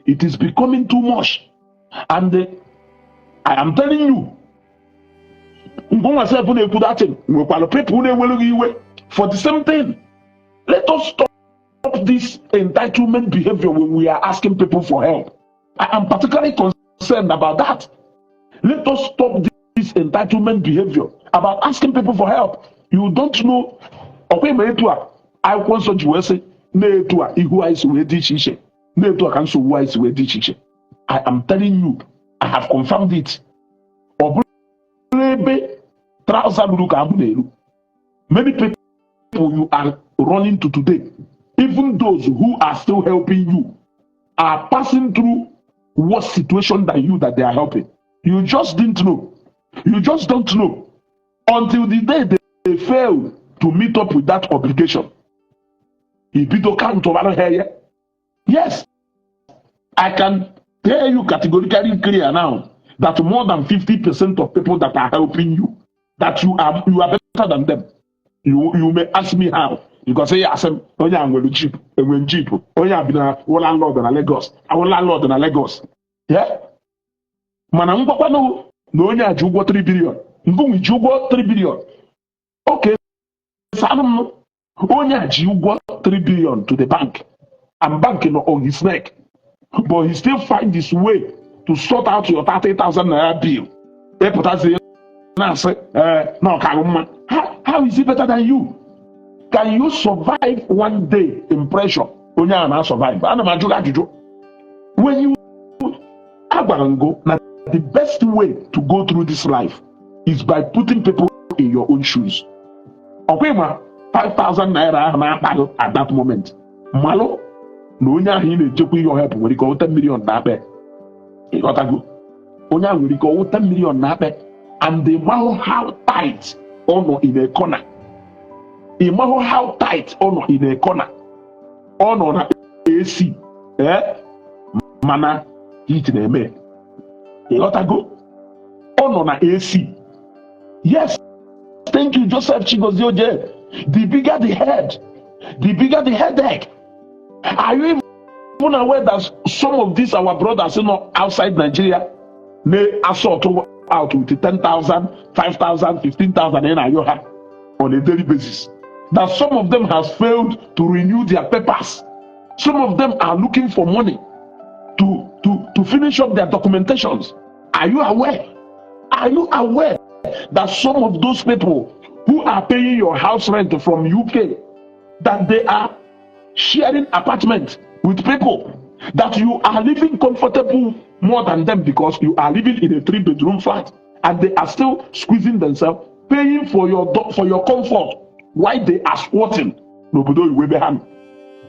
It is becoming too much. And I am telling you, ngwa self na-ekwu that thing, nwekwara people na-ewere iwe for the same thing. Let us stop this entitlement behavior when we are asking people for help. I am particularly concerned about that. Let us stop this entitlement behavior about asking people for help. You don't know. Ọkwa ma etu a akwụkwọ nsọ ji wee sị na-etu a ihu anyị si wee dị iche iche, na-etu a ka nsogbu anyị si wee dị iche iche. I am telling you, I have confirmed it. Ọ bụrụ ebe trouser ruru ka amụ na-eru. Many people you are running to today, even those who are still helping you, are passing through worse situation than you that they are helping. You just didn't know. You just don't know until the day they fail to meet up with that obligation. Ibido count over here. Yes, I can tell you categorically clear now that more than 50% of people that are helping you, that you are than them. You may ask me how, because ya asị m, onye a nwere jeep, enwe jeep, onye a bi na wụ landlord na Lagos, awụ landlord na Lagos. Yeah? Mana ngwakwanụ na onye a ji ụgwọ 3 billion, ngụnwe ji ụgwọ 3 billion. Okay, sanụ m, onye a ji ụgwọ 3 billion to the bank, and bank nọ on his neck, but he still find his way to sort out your 30,000 naira bill. Ịpụtazi na-asị ee na ọkarụ mma. How is he better than you? Can you survive one day in pressure onye a na-survive? Ana m ajụ gị ajụjụ. When you agwara ngo na the best way to go through this life is by putting people in your own shoes. Ọkwa ịma 5000 naira ahụ na-akpa gị at that moment, malụ na onye ahụ ị na-echekwa ihe help nwere ike ọwụ 10 million na-akpa. Ịghọtago? Onye ahụ nwere ike ọwụ 10 million na-akpa, and they mahụ how tight ọ nọ in a corner. Ị mahụ how tight ọ nọ in a corner. Ọ nọ na AC, eh? Mana heat na-eme. Ịghọtago? Ọ nọ na AC. Yes, thank you, Joseph Chigozie Oje. The bigger the head, the bigger the headache. Are you even aware that some of these our brothers outside Nigeria may assault out with 10,000, 5,000, 15,000 in Ayoha on a daily basis? That some of them has failed to renew their papers. Some of them are looking for money to finish up their documentations. Are you aware? Are you aware that some of those people who are paying your house rent from UK, that they are sharing apartment with people, that you are living comfortable more than them because you are living in a three-bedroom flat and they are still squeezing themselves, paying for your comfort while they are squatting n'obodo oyibo ebe ha nọ?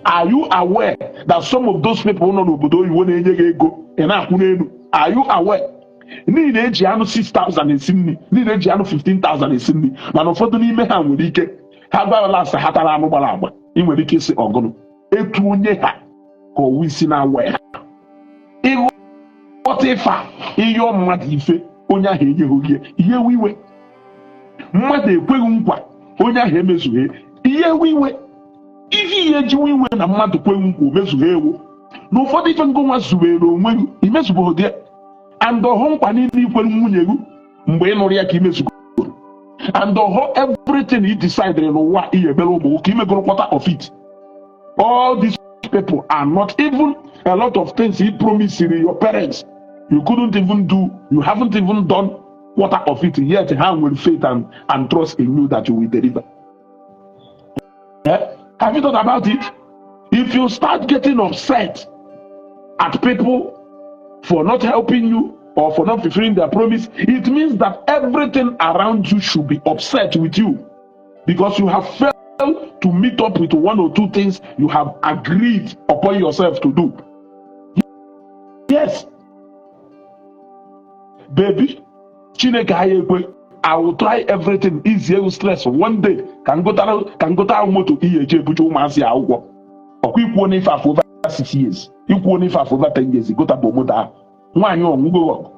Are you aware that some of those people nọ n'obodo oyibo na-enye gị ego ị na-akwụ n'elu? Are you aware? Niile eji anụ 6000 esi nri, niile eji anụ 15,000 esi nri, mana ụfọdụ n'ime ha nwere ike ha gwara asa ha tara anụ gbara agba. Ị nwere ike ịsị ọgụnụ etu onye ha ka ọwụ isi na-awa ya. Ịghọta ife a, ịyọọ mmadụ ife, onye ahụ enyeghị gị ihe, ewe iwe. Mmadụ ekweghị nkwa, onye ahụ emezughị ihe, ewe iwe. Ihe ihe ejiwe iwe na mmadụ kweghị nkwa o mezughị ewu na ụfọdụ ife ngụnwa zubere onwe gị imezubeghị ya, and ọhụ nkwa niile ikwere nwunye gị mgbe ị nụrụ ya ka imezugo, and ọhụ everything you decided n'ụwa ihe emere ụmụ ka imegoro quarter of it. All these people are not even a lot of things he promised your parents, you couldn't even do, you haven't even done quarter of it yet. Ha nwere faith and trust in you that you will deliver. Eh? Have you thought about it? If you start getting upset at people for not helping you or for not fulfilling their promise, it means that everything around you should be upset with you because you have failed to meet up with one or two things you have agreed upon yourself to do. Yes. Baby, Chineke anyị ekwe, I will try everything easy stress one day ka m gotara moto ihe eji ebuje ụmụazị akwụkwọ. Ọkwa ikwuo n'ife afọ over 6 years, ikwuo n'ife afọ over 10 years, gotabụ moto ahụ. Nwaanyị ọnwụgo ọgụ.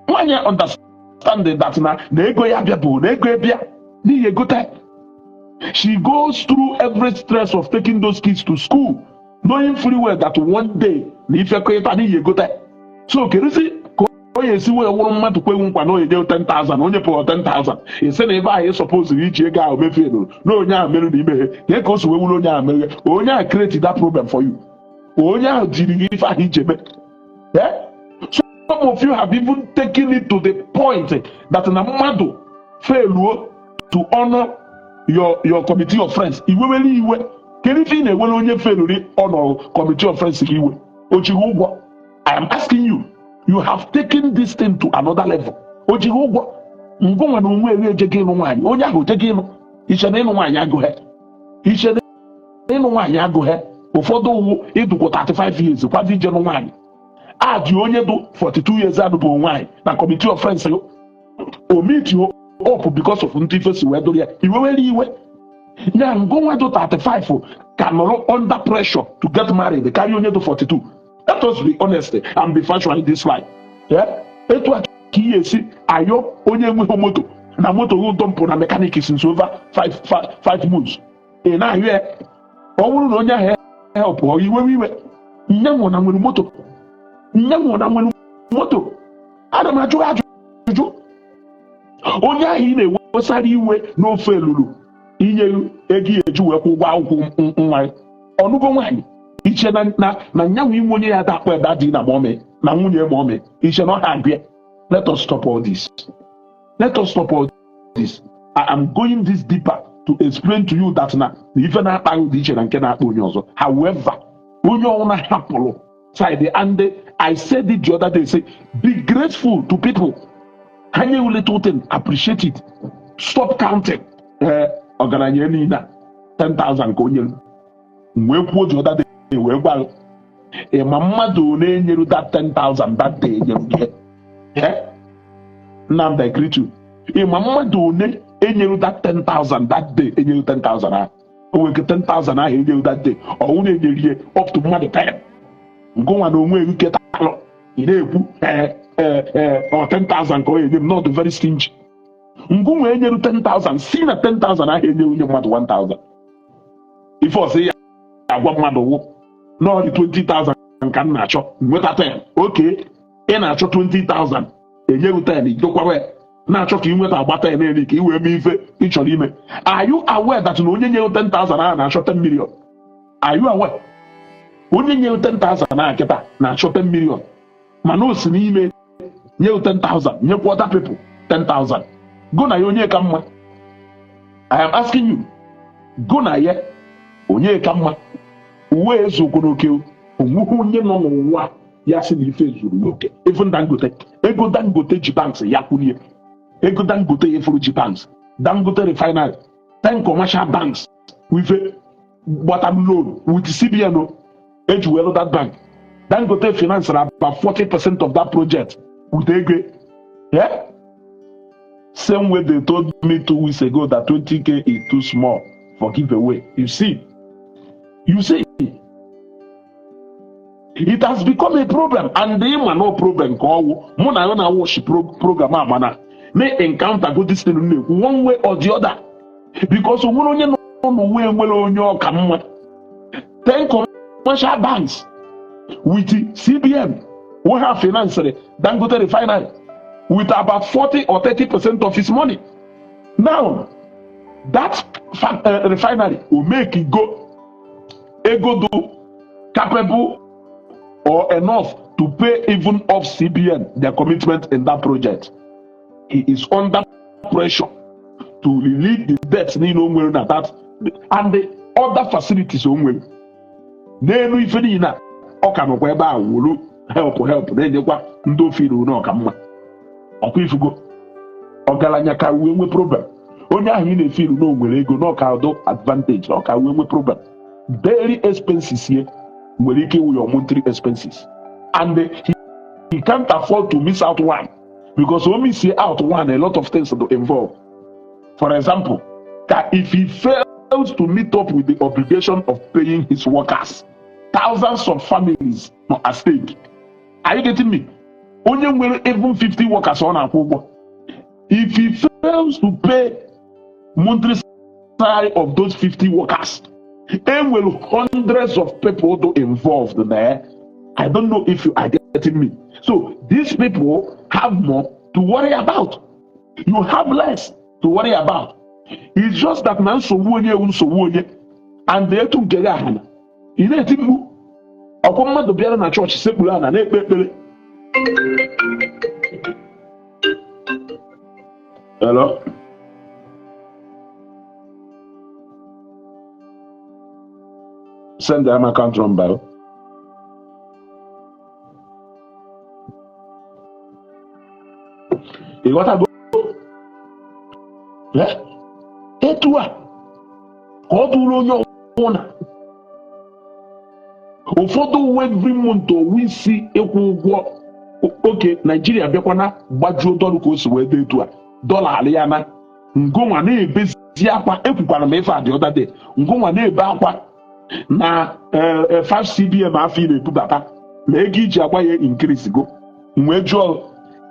Nwaanyị understand that na ego ya bịa bụ na ego bịa n'ihi egote. She goes through every stress of taking those kids to school, knowing fully well that one day na ifekọrịta n'ihi egote. So keduzi ka onye esi wee wụrụ mmadụ kweghị nkwa na onye nye 10,000, onye pụrụ 10,000, isi na ebe ahụ ị suppose iji ego ahụ mefie na onye ahụ merụ na imeghe ka ka o si wee wụrụ onye ahụ meghe, onye ahụ create that problem for you, onye ahụ jiri gị ife ahụ ije mee. Eh? Some of you have even taken it to the point that na mmadụ failuo to honor your committee of friends, iwewere iwe. Kedu ife ị na-ewere onye failuri honor committee of friends gị iwe? O jighị ụgwọ? I am asking you. You have taken this thing to another level. O jighị ụgwọ? Ngụnwa na onwe eri ejego ịnụ nwaanyị, onye ahụ ojego ịnụ. Iche na ịnụ nwaanyị agụghị, iche na ịnụ nwaanyị agụghị. Ụfọdụ ụwụ ịdụkwa 35 years kwado ije nụ nwaanyị, adị onye dụ 42 years anụbụ nwaanyị na committee of friends o meet you up because of ndị ife si wee dụrụ ya, iwewere iwe ya. Ngụnwa dụ 35 ka nọrọ under pressure to get married karịa onye dụ 42. Let us be honest and be factual in this life. Yeah? Etu a ka ihe esi ayọ onye enweghị moto Na moto gị dumpụ na mechanic since over 5 months, ị na-ahụ ya. Ọ bụrụ na onye ahụ help ọ iwe iwe nyanwụ na nwere moto, nyanwụ na nwere moto. Ana m ajụ ajụjụ, onye ahụ ị na-ewesara iwe n'ofe elulu inye ego ya eji wee kwụ ụgwọ akwụkwọ nwa ya, ọnụgo nwaanyị, iche na nyanwụ inwe onye ya dakpọ ebe adịghị na mommy na nwunye mommy, iche na ọ ha abịa. Let us stop all this. Let us stop all this. I am going this deeper to explain to you that na ife na-akpa ahụ dị iche na nke na-akpa onye ọzọ. However, onye ọbụla hapụrụ side, and I said it the other day, say be grateful to people. Ha nye you little thing, appreciate it. Stop counting. Ee, ọgaranya niile a 10,000 ka o nyere m wee kwuo the other day, wee gwa ị ma mmadụ one enyeru that 10,000 that day enyeru gị. Eh? Nnamdi, I greet you. Ị ma mmadụ one enyeru that 10,000 that day, enyeru 10,000 ahụ? O nwere ike 10,000 ahụ enyeru that day, ọwụ na-enyeri up to mmadụ 10. Ngụnwa na onwe ike talụ, ị na-ekwu, ee ee ee, ọ 10,000 ka ọ enye m, not very stingy. Ngụnwa enyeru 10,000, si na 10,000 ahụ enyeru onye mmadụ 1,000. Ife ọzọ ya agwa mmadụ wụ n'ọdị 20,000 ka m na-achọ, nweta 10. Oke ị na-achọ 20,000, enyeghị 10, idokwawa ya na-achọ ka ị nweta agba 10 eri ka ị wee mee ife ị chọrọ ime. Are you aware that na onye nyere 10,000 ahụ na-achọ 10 million? Are you aware? Onye nyere 10,000 ahụ kịta na-achọ 10 million, mana o si n'ime nye 10,000, nyekwa other people 10,000. Go na ya, onye ka mma? I am asking you, go na ya, onye ka mma? Uwe ezuokwu n'oke, onweghị onye nọ n'ụwa ya sị na ife zuru ya oke. Even Dangote, ego Dangote ji banks ya kwulie, ego Dangote efuru ji banks, Dangote Refinery, 10 commercial banks wife gbata loan with CBN o eji welu that bank. Dangote finance about 40% of that project with ego. Yeah? Same way they told me 2 weeks ago that 20K is too small for giveaway. You see, you see, it has become a problem, and the ịma no problem ka ọwụ mụ na ya na watch program a, mana na encounter go this thing na-ekwu one way or the other, because onwere onye nọ n'ụwa enwere onye ọka mma. 10 commercial banks with CBN wey have financed Dangote Refinery with about 40 or 30% of his money. Now that refinery will make it go ego do capable or enough to pay even off CBN their commitment in that project. He is under pressure to release the debt niile o nwere na that and the other facilities o nwere n'elu ife niile a. Ọ ka nọkwa ebe a wuru help help na-enyekwa ndị ofe iru na ọka mma. Ọkwa ifugo ọgaranya ka wee nwee problem. Onye ahụ ị na-efe iru na o nwere ego na ọka do advantage na ọka wee nwee problem. Daily expenses ye nwere ike ịwụ your monthly expenses, and he can't afford to miss out one, because o miss out one, a lot of things do involve. For example, that if he fails to meet up with the obligation of paying his workers, thousands of families nọ at stake. Are you getting me? Onye nwere even 50 workers ọ na-akwụ ụgwọ, if he fails to pay monthly salary of those 50 workers, e nwere hundreds of people do involved there. I don't know if you are getting me. So these people have more to worry about. You have less to worry about. It's just that na nsogbu onye ewu nsogbu onye and etu nke gị ahana ị na-eti mkpu. Ọkwa mmadụ bịara na chọọchị sekpuru ana na-ekpe ekpere. Hello? Send them account number. Ị ghọtago? Eh? Etu a ka ọ dụrụ onye ọbụla. Ụfọdụ uwe every month owu isi ịkwụ ụgwọ oke Naijiria bịakwana gbajuo dọla ka o si wee dị etu a, dọla alị ya na ngụnwa na-ebezi akwa. Ekwukwara m ife a the other day, ngụnwa na-ebe akwa na 5 CBM afọ ị na-ebubata na ego iji agba ya increase go. Wee jụọ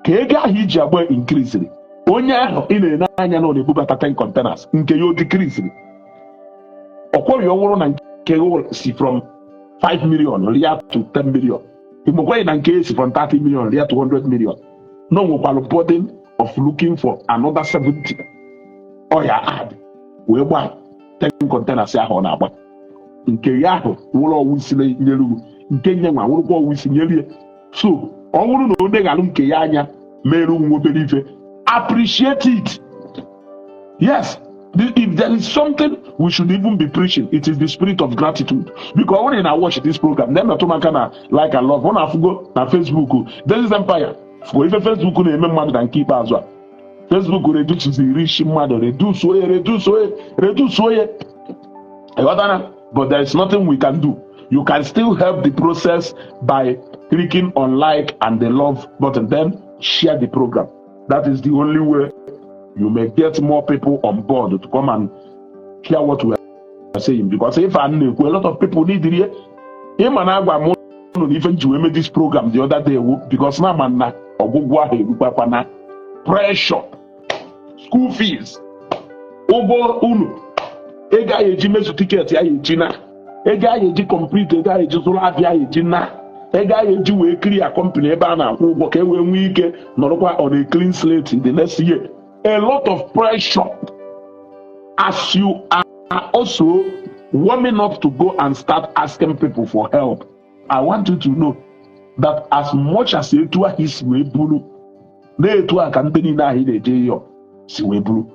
ka ego ahụ iji agba increase. Onye ahụ ị na-ene anya na ọ na-ebubata 10 containers, nke ya o decrease? Ọkwọrị ọwụrụ na nke ya si from 5 million ria to 10 million. Ịmakwaghị na nke ya si from 30 million ria to 100 million, na o nwekwara burden of looking for another 70 ọ ya add wee gbaa 10 containers ahụ ọ na-agba. Nke ya ahụ wụrụ ọwụ isi nyere ugwu, nke nye nwa wụrụkwa ọwụ isi nyere ya. So ọ bụrụ na o neghalụ nke ya anya mere nwa obere ife, appreciate it. Yes, if there is something we should even be preaching, it is the spirit of gratitude, because when you watch this program, na-emetụ m aka na like and love. Ọ na-afụgo na Facebook This Empire fụgo ife Facebook na-eme mmadụ. Na nke ikpeazụ a, Facebook reduce iri isi mmadụ, reduce oye, reduce oye, reduce oye. Ịghọtara? But there is nothing we can do. You can still help the process by clicking on like and the love button, then share the program. That is the only way you may get more people on board to come and hear what we are saying, because if I na-ekwu, a lot of people need it. Ịma na agwa m unu na ife m ji wee mee this program the other day wu because na ama na ọgwụgwụ ahụ erukwakwa na pressure, school fees, ụgwọ unu, ego a eji mezu ticket ya eji na ego a eji complete, ego a eji zụrụ afịa ya eji na ego a eji wee clear company ebe a na-akwụ ụgwọ ka e wee nwee ike nọrọkwa on a clean slate in the next year. A lot of pressure. As you are also warming up to go and start asking people for help, I want you to know that as much as etu ahụ isi wee buru na-etu a ka ndị niile ahụ ị na-eje ịyọ si wee buru,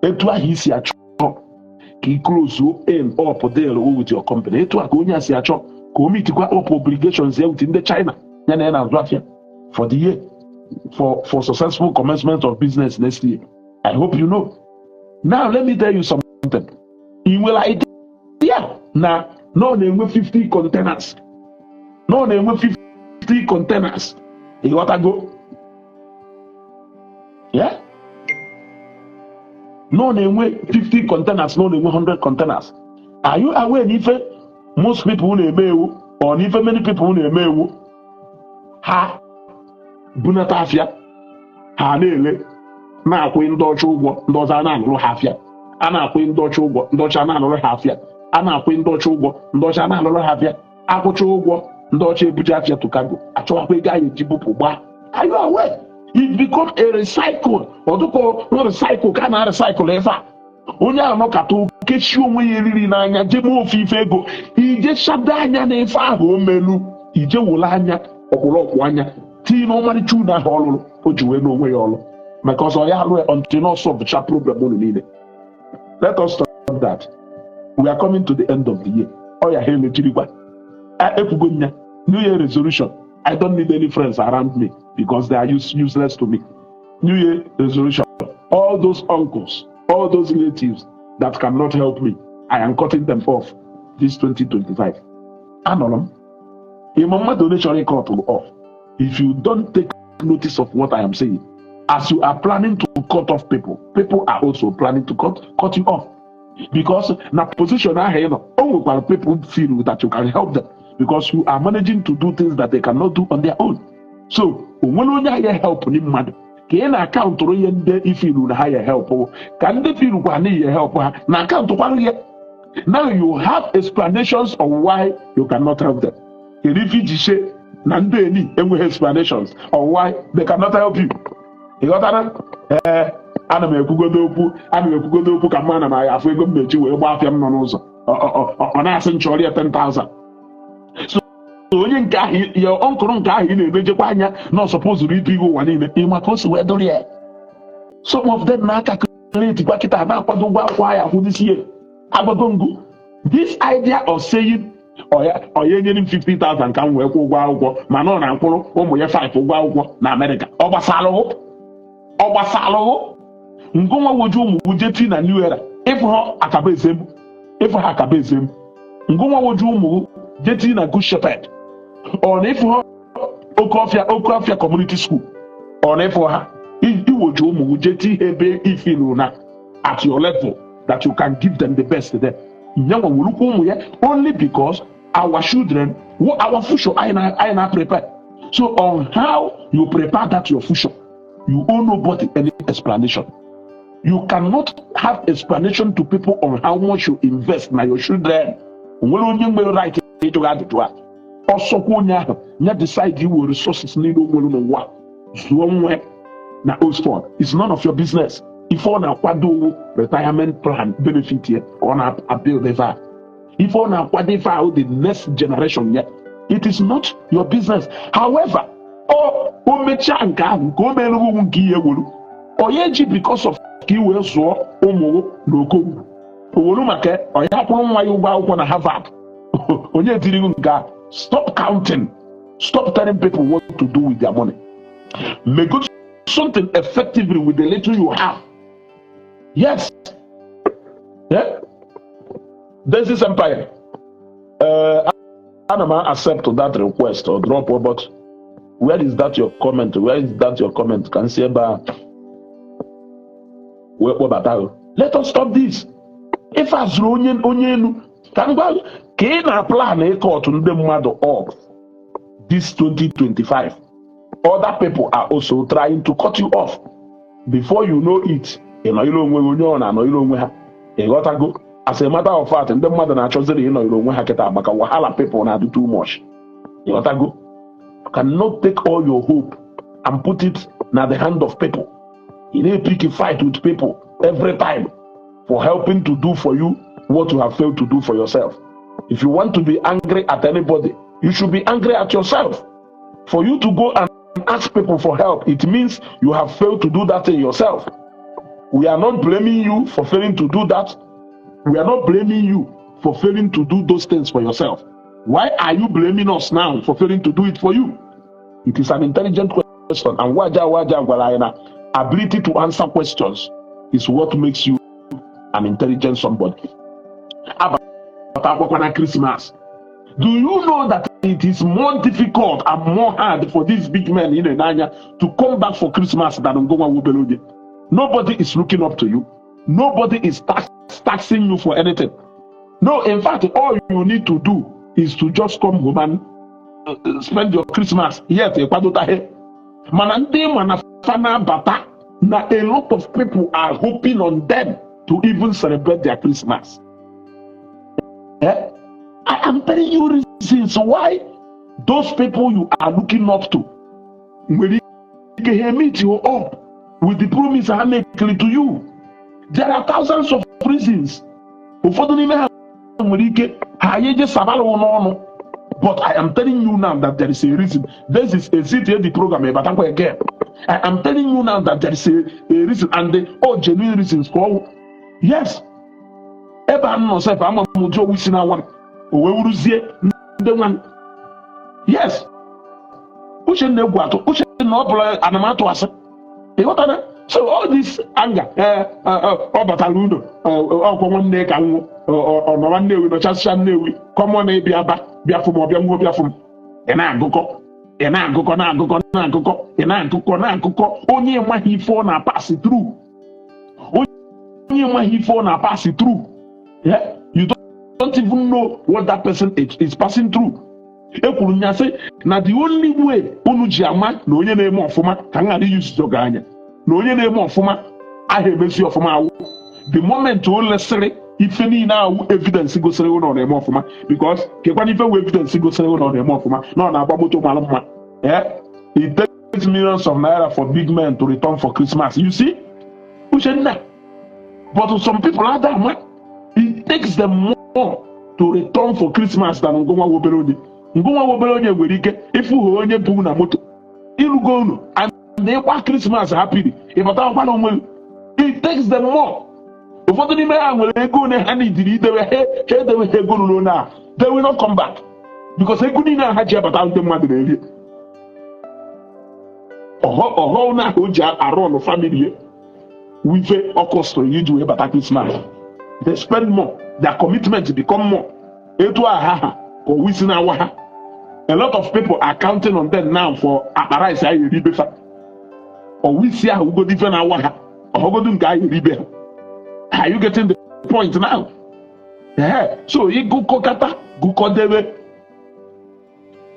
etu ahụ isi achọ ka ị close in up deal with your company, etu a ka onye a si achọ ka o meetikwa up obligations ya with ndị China ya na ya na-azụ afịa for the year, for successful commencement of business next year. I hope you know. Now let me tell you something. Ị nwere idea na ọ na-enwe 50 containers, na ọ na-enwe 50 containers? Ịghọtago? Yeah? Na ọ na-enwe 50 containers, na ọ na-enwe 100 containers. Are you aware na ife most people na-eme ewu, or na ife many people na-eme ewu, ha bunata afịa, ha na-ele, na-akwụ ndị ọcha ụgwọ, ndị ọzọ a na-alụrụ ha afịa, a na-akwụ ndị ọcha ụgwọ, ndị ọcha na-alụrụ ha afịa, a na-akwụ ndị ọcha ụgwọ, ndị ọcha na-alụrụ ha afịa, akwụcha ụgwọ ndị ọcha, ebuje afịa to cargo, achọwakwa ego anyị eji bupụ gbaa. Are you aware it become a recycle? Ọdụkọ recycle ka a na-recycle ife a. Onye ahụ nọkata kechie onwe ya eriri n'anya, jee mee ofe ife ego, ije chado anya na ife ahụ o melu, ije wole anya ọkpụrụọkpụ anya tinye n'ọmarịcha unu ahụ ọ lụrụ, o ji wee n'onwe ya ọlụ maka ọzọ ya alụ ya until na solve problem unu niile. Let us stop that. We are coming to the end of the year. Ọ ya ha emechirikwa. Ekwugo nya new year resolution: I don't need any friends around me because they are useless to me. New year resolution: all those uncles, all those relatives that cannot help me, I am cutting them off this 2025. Anọrọ m ịma mmadụ onye chọrọ ịcut off. If you don't take notice of what I am saying, as you are planning to cut off people, people are also planning to cut you off, because na position ahụ ị nọ, o nwekwara people feel that you can help them because you are managing to do things that they cannot do on their own. So o nwere onye ahịa help ni mmadụ ka ị na-acountụrụ ihe ndị ifilu na ha ya help, ka ndị filukwa na ihe help ha na acountụkwara ya. Now you have explanations of why you cannot help them. Kedu ife iji she na ndị eni enweghị explanations of why they cannot help you? Ị ghọtara? Ee, ana m ekwugodo okwu, ana m ekwugodo okwu ka mma na m afụ ego m mechi wee gbaa afịa m nọ n'ụzọ. Ọ na-asị m chọrọ ya 10,000. So onye nke ahụ ya, ọnkụrụ nke ahụ ị na-emejekwa anya na ọsọpụzụrụ ibu ihe ụwa niile, ịma ka o si wee dụrụ ya. Some of them na-aka kwa kịta na-akwado ụgwọ akwụkwọ ahụ akwụ this year. Agbago ngụ this idea of saying ọya ọya enyere m 50,000 ka m wee kwụ ụgwọ akwụkwọ, mana ọ na-akwụrụ ụmụ ya 5 ụgwọ akwụkwọ na Amerịka. Ọ gbasalụghụ, ọ gbasalụghụ. Ngụnwa woju ụmụ je ti na New Era, ịfụ ha akaba ezem, ịfụ ha akaba ezem. Ngụnwa woju ụmụ je ti na Good Shepherd, ọ na ịfụ ha oke ọfịa, oke ọfịa community school, ọ na ịfụ ha iwoju ụmụ je ti ihe ebe ifilu na at your level that you can give them the best there. Nyanwa werukwa ụmụ ya only because our children, our future anyị na prepare. So on how you prepare that your future. You owe nobody any explanation. You cannot have explanation to people on how much you invest na your children. Onwere onye nwere right ịjụ gị ajụjụ a. Ọsọkwa onye ahụ ya decide iwe resources niile o nwere n'ụwa zụọ nwa na Oxford, it's none of your business. Ife ọ na-akwado retirement plan benefit ya ka ọ na-build ebe a. Ife ọ na-akwado ife ahụ, the next generation ya, it is not your business. However, o mechaa nke ahụ nke o mere ugwu nke ihe wuru onye ji because of ka ị wee zụọ ụmụ na okongwu owolu maka onye akwụrụ nwa ya ụgwọ akwụkwọ na Harvard, onye tiri nke a. Stop counting. Stop telling people what to do with their money. Make something effectively with the little you have. Yes, yeah. This is empire. Ana m accept that request or drop, but where is that your comment? Where is that your comment? Ka m si ebe a wee kpọbata gị. Let us stop this. Ife a zụrụ onye onye elu ka m gwa gị, ka ị na-plan ịcut ndị mmadụ off this 2025, other people are also trying to cut you off. Before you know it, ị nọnyere onwe gị, onye ọ na-anọnyere onwe ha. Ịghọtago? As a matter of fact, ndị mmadụ na-achọziri ịnọnyere onwe ha kịta maka wahala people na-adị too much. Ịghọtago? You cannot take all your hope and put it na the hand of people. You need pick a fight with people every time for helping to do for you what you have failed to do for yourself. If you want to be angry at anybody, you should be angry at yourself. For you to go and ask people for help, it means you have failed to do that thing yourself. We are not blaming you for failing to do that. We are not blaming you for failing to do those things for yourself. Why are you blaming us now for failing to do it for you? It is an intelligent question. And waja waja gwara anyị na ability to answer questions is what makes you an intelligent somebody. Abata akwụkwọ na Christmas. Do you know that it is more difficult and more hard for these big men in Enanya to come back for Christmas than Ngoma Wubeloje? Nobody is looking up to you. Nobody is taxing you for anything. No, in fact, all you need to do is to just come home and spend your Christmas. Yet, ịkwadotaghị. Mana ndị ma na fa na-abata na a lot of people are hoping on them to even celebrate their Christmas. Eh? I am telling you reasons why those people you are looking up to nwere ike ha meet you up with the promise ha make to you. There are thousands of reasons. Ụfọdụ n'ime ha nwere ike ha eje sabalụ n'ọnụ. But I am telling you now that there is a reason. This is a CTA the program ịbatakwa again. I am telling you now that there is a reason, and the all genuine reasons for, yes. Ebe a nọ sef, ama m ụdị owu isi na-awa m o wee wuruzie ndị nwa m. Yes, Uchenna, egwu atụ Uchenna, ọ bụla ana m atụ asị. Ịghọtara? So all this anger, ọ batara ụlọ ọkwọ nwanne ka nwụ ọ nọrọ Nnewi nọchasịcha Nnewi kọmọ na ịbịa ba bịa fụ m, ọbịa nwuo bịa fụ m. Ị na-agụkọ, ị na-agụkọ, na-agụkọ, na-agụkọ, ị na-agụkọ, na-agụkọ. Onye maghị ife ọ na-pass through, onye maghị ife ọ na-pass through. Yeah? You don't even know what that person is passing through. E kwuru nya sị na the only way unu ji ama na onye na-eme ọfụma, ka m ghara iyuzizo gị anya, na onye na-eme ọfụma aha emezi ọfụma awụ the moment o lesịrị ife niile ahụ, evidence gosiri na ọ na-eme ọfụma. Because kekwana ife wụ evidence gosiri na ọ na-eme ọfụma? Na ọ na-agba moto mara mma. Eh? It takes millions of naira for big men to return for Christmas. You see, Uchenna, but some people ada ama it takes them more to return for Christmas than ngụnwa obere onye. Ngụnwa obere onye nwere ike ịfụ ha onye bụ na moto ịrụgo unu and ịgba Christmas happily, ịbatakwa na onwe gị. It takes them more. Ụfọdụ n'ime ha nwere ego one ha nidiri idewe, ha edewe ha ego ruru onye a, they will not come back because ego niile a ha ji abata, ndị mmadụ na-eri ọghọ ọghọ na ahụ o ji arụ ọnụ family ya wife ọkọstụrụ ya iji wee bata Christmas. They spend more, their commitment become more. Etu a ha ha ka owu isi na-awa ha. A lot of people are counting on them now for akpa rice a eri befa. Owu isi ahụ ugodo ife na-awa ha, ọhọgodo nke a eri be ha. Are you getting the point now? Yeah. So ịgụkọkata gụkọdebe,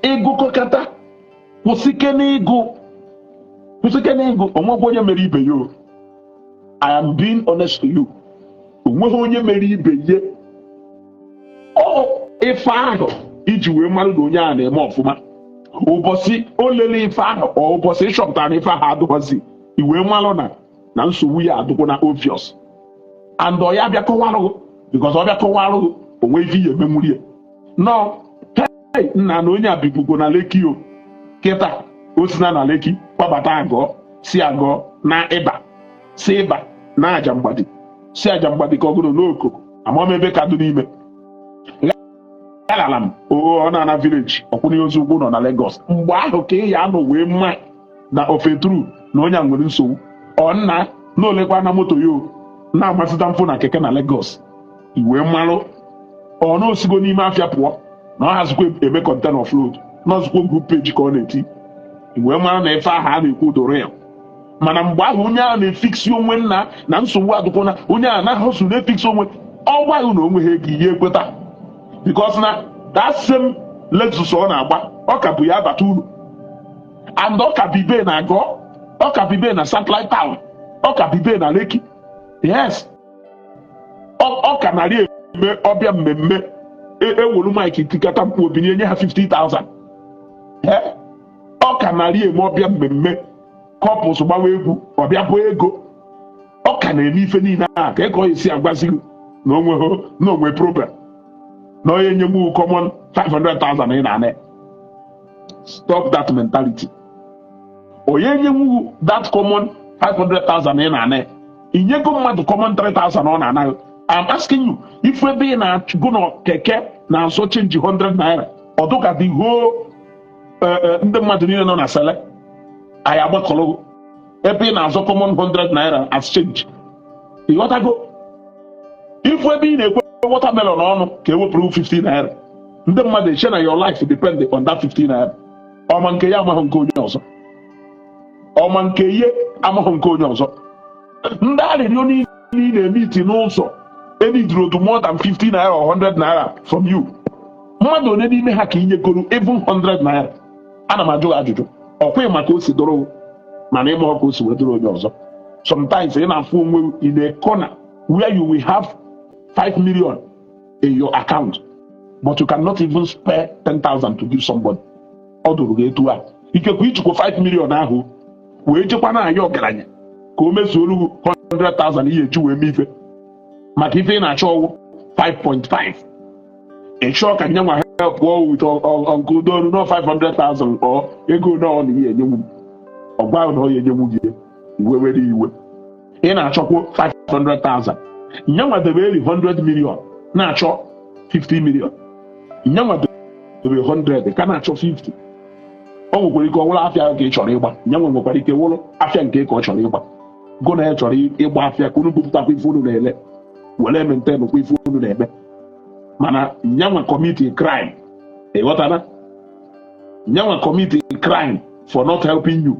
ịgụkọkata kwụsịke n'ịgụ. Kwụsịkene ịgụ. Onwekwa onye mere ibe ya o. I am being honest to you. Onweghị onye mere ibe ya. Ọ ife ahụ iji wee mara na onye a na-eme ọfụma, ụbọchị o lele ife ahụ, ọ ụbọchị ịchọpụtara na ife ahụ adịghọzi, i wee malụ na nsogbu ya adịkwa na obvious, and ọ ya bịa kọwarụ, because ọ bịa kọwarụ onwe ife ihe emenwuri ya nọ. Hey, nna, na onye a bibugo na Lekki o. Kịta o si na Lekki kwabata Agọ, si Agọ na Ịba, si Ịba na Aja Mgbadi, si Aja Mgbadi ka ọ gụrụ n'Okoko amam ebe ka dị n'ime alala m o. Ọ na-ana village ọkwụnye ozu ugwu nọ na Lagos. Mgbe ahụ ka ị ya anọ wee mma na ofetru na onye a nwere nsogbu. Ọ nna na olekwa na moto ya o na-amasịta mfụ na keke na Lagos, i wee malụ ọ na osigo n'ime afịa pụọ, na ọ hazikwa eme container offload, na ọzụkwa group page ka ọ na-eti, i wee mara na ife ahụ a na-ekwu doro ya. Mana mgbe ahụ onye ahụ na-efiksi onwe nna na nsogbu adụkwana, onye ahụ na-ahụsụ na-efiksi onwe ọ gwaghị na onwe ha ego ihe ekweta, because na that same Lexus ọ na-agba, ọ ka bụ ya abata uru, and ọ ka bibe na Agọ, ọ ka bibe na Satellite Town, ọ ka bibe na Lekki. Yes, ọ ka narị eme ọbịa mmemme ewolu mic tikata mkpu obinye nye ha 50,000. Eh? Ọ ka narị eme ọbịa mmemme, couples gbawa egwu, ọbịa bụ ego. Ọ ka na-eme ife niile a ka ọ esi agwazi gị na onwe na onwe problem, na onye nye m common 500,000 ị na-ana. Stop that mentality. Onye nyenwu that common 500,000 ị na-ana, inyego mmadụ common 3,000 ọ na-ana. I'm asking you, if ebe ị na-agụ na keke na-azọ change 100 naira, ọ dụka the whole ndị mmadụ niile nọ na sele anyị agbakọrọ ebe ị na-azọ common 100 naira as change, ịghọtago? Ifu ebe ị na-ekwe watermelon ọnụ ka ewepụrụ 50 naira, ndị mmadụ eche na your life depend on that 50 naira. Ọma nke ya amaghị nke onye ọzọ, ọma nke ihe amaghị nke onye ọzọ. Ndị arịrịọ niile ị na-eme iti n'ụzọ enidrodu more than 50 naira or 100 naira from you. Mmadụ one n'ime ha ka inyegoro even 100 naira? Ana m ajụ gị ajụjụ. Ọkwa maka o si dọrọ, mana ịma ka o si wee dọrọ onye ọzọ. Sometimes ị na-afụ onwe in a corner where you will have 5 million in your account, but you cannot even spare 10,000 to give somebody. Ọ dụrụ gị etu a, ikekwe ijikwa 5 million ahụ wee jekwa na anya ọgaranya ka o mezuolu gị 100,000 ihe eji wee mee ife, maka ife ị na-achọ ọwụ 5.5. Ị chọọ ka nyanwa help ọ with Uncle Donu no 500,000 ọ ego na ọ na ihe enyenwu m, ọ gwa na ọ ya enyenwu gị, iwe were iwe. Ị na-achọkwa 500,000, nyanwa debe eri 100 million na-achọ 50 million, nyanwa debe 100 ka na-achọ 50. O nwekwara ike ọ wụrụ afịa ka ị chọrọ ịgba, nyanwa nwekwara ike wụrụ afịa nke ka ọ chọrọ ịgba. Gụ na ya chọrọ ịgba afịa ka unu bupụtakwa ife unu na-ele, were maintain kwa ife unu na-eme, mana nyanwa commit a crime. Ịghọtana? Nyanwa commit a crime for not helping you.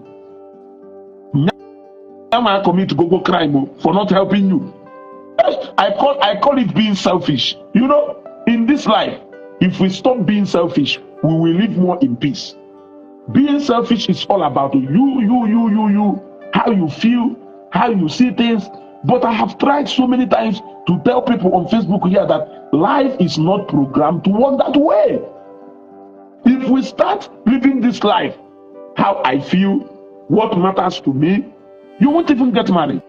Nyanwa commit gogo crime for not helping you. I call it being selfish. In this life, if we stop being selfish, we will live more in peace. Being selfish is all about you, you, you, you, you, how you feel, how you see things. But I have tried so many times to tell people on Facebook here that life is not programmed to work that way. If we start living this life, how I feel, what matters to me, you won't even get married.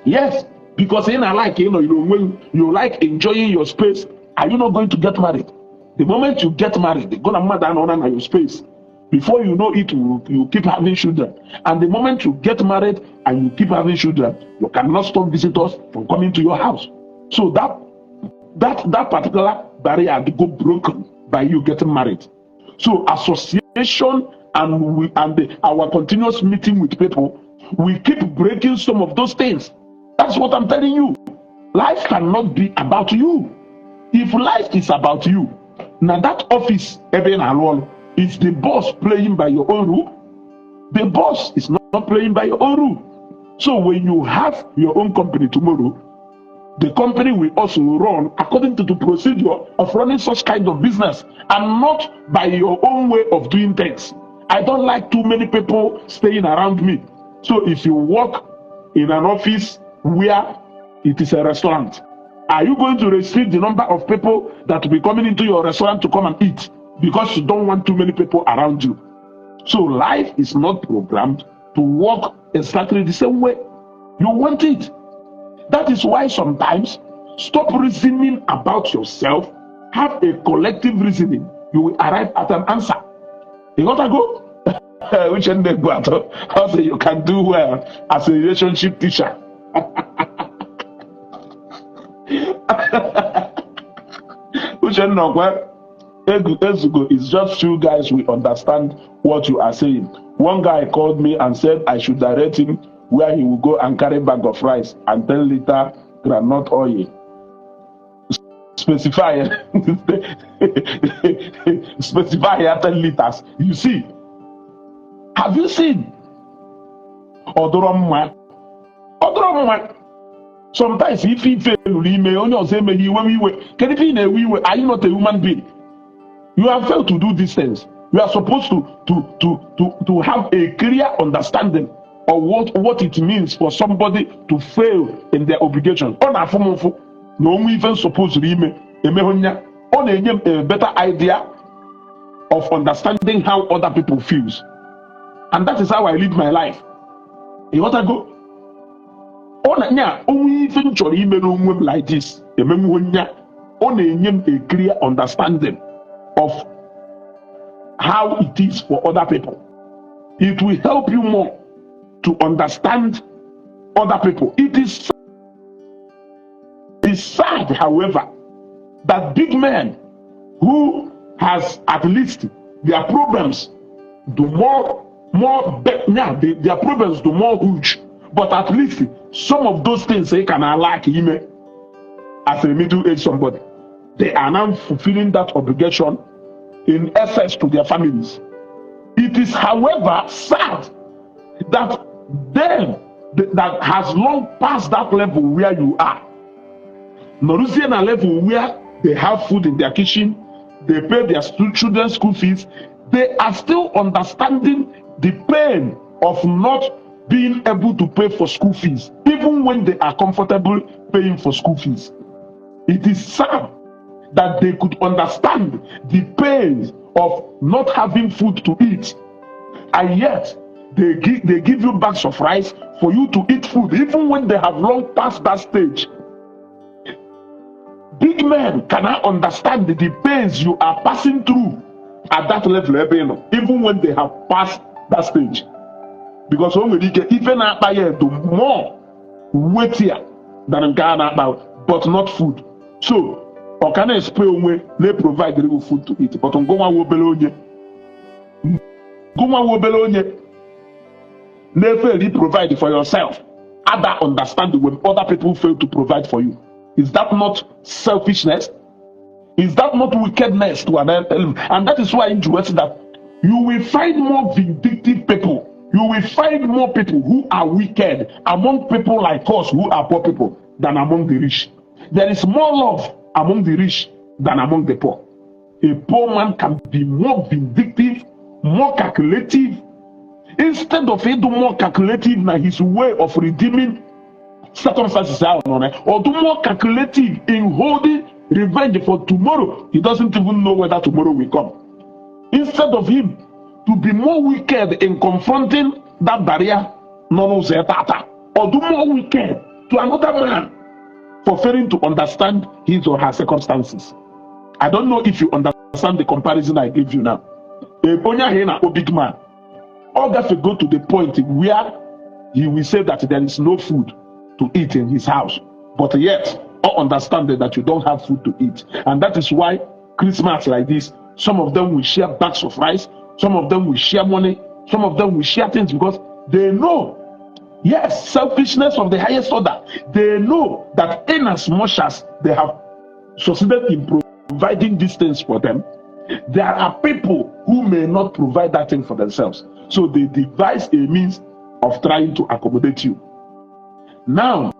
Yes, because in a like, when you like enjoying your space, are you not going to get married? The moment you get married, they're gonna mother on your space. Before you know it, you keep having children. And the moment you get married and you keep having children, you cannot stop visitors from coming to your house. So that particular barrier go broken by you getting married. So association and we and our continuous meeting with people, we keep breaking some of those things. That's what I'm telling you. Life cannot be about you. If life is about you, now that office, ebe ị na-arụ ọrụ, is the boss playing by your own rule? The boss is not playing by your own rule. So when you have your own company tomorrow, the company will also run according to the procedure of running such kind of business and not by your own way of doing things. I don't like too many people staying around me. So if you work in an office where it is a restaurant, are you going to restrict the number of people that will be coming into your restaurant to come and eat because you don't want too many people around you? So life is not programmed to work exactly the same way you want it. That is why sometimes stop reasoning about yourself, have a collective reasoning. You will arrive at an answer. You gotta go. Which end they go at? Say you can do well as a relationship teacher. Uchenna Ezugo is just two guys we understand what you are saying. One guy called me and said I should direct him where he will go and carry bag of rice and 10 liter groundnut oil. Specify specify 10 liters. You see, have you seen? Ọ mma. Ọ dụrọ mma. Sometimes ife ife lụrụ ime onye ọzọ emeghị iwe iwe. Kedu ife ị na-ewe iwe? Are you not a human being? You have failed to do these things. You are supposed to have a clear understanding of what it means for somebody to fail in their obligation. Ọ na-afụ m ụfụ na onwe ife supposed ime emehụ nya. Ọ na-enye m a better idea of understanding how other people feels. And that is how I live my life. Ịghọtago? Ọ na nya onwe ife m chọrọ ime n'onwe m like this emenwuo nya. Ọ na-enye m a clear understanding of how it is for other people. It will help you more to understand other people. It is sad, however, that big men who has at least their problems do more yeah, their problems do more huge, but at least some of those things they can lack ime as a middle-aged somebody. They are now fulfilling that obligation in excess to their families. It is, however, sad that them that has long passed that level where you are, nọrụzie na level where they have food in their kitchen, they pay their children's school fees, they are still understanding the pain of not being able to pay for school fees, even when they are comfortable paying for school fees. It is sad that they could understand the pain of not having food to eat, and yet they give you bags of rice for you to eat food, even when they have long passed that stage. Big men cannot understand the pains you are passing through at that level ebe ị nọ, even when they have passed that stage. Because o nwere ike ife na-akpa ya edo more weightier than nke a na-akpa, but not food. So ọ ka na-explain onwe na-provide you food to eat, but ngụnwa wo obere onye na-efe eri provide for yourself, other understand when other people fail to provide for you. Is that not selfishness? Is that not wickedness to an element? And that is why in US that you will find more vindictive people. You will find more people who are wicked among people like us who are poor people than among the rich. There is more love among the rich than among the poor. A poor man can be more vindictive, more calculative. Instead of him do more calculative na his way of redeeming circumstances out on it, or do more calculative in holding revenge for tomorrow. He doesn't even know whether tomorrow will come. Instead of him to be more wicked in confronting that barrier, no no tata, or do more wicked to another man for failing to understand his or her circumstances. I don't know if you understand the comparison I gave you now. Onye ahụ ị na-akpọ big man, ọ gafe go to the point where he will say that there is no food to eat in his house, but yet ọ understand that you don't have food to eat. And that is why Christmas like this, some of them will share bags of rice, some of them will share money, some of them will share things because they know, yes, selfishness of the highest order. They know that in as much as they have succeeded in providing these things for them, there are people who may not provide that thing for themselves. So they devise a means of trying to accommodate you. Now,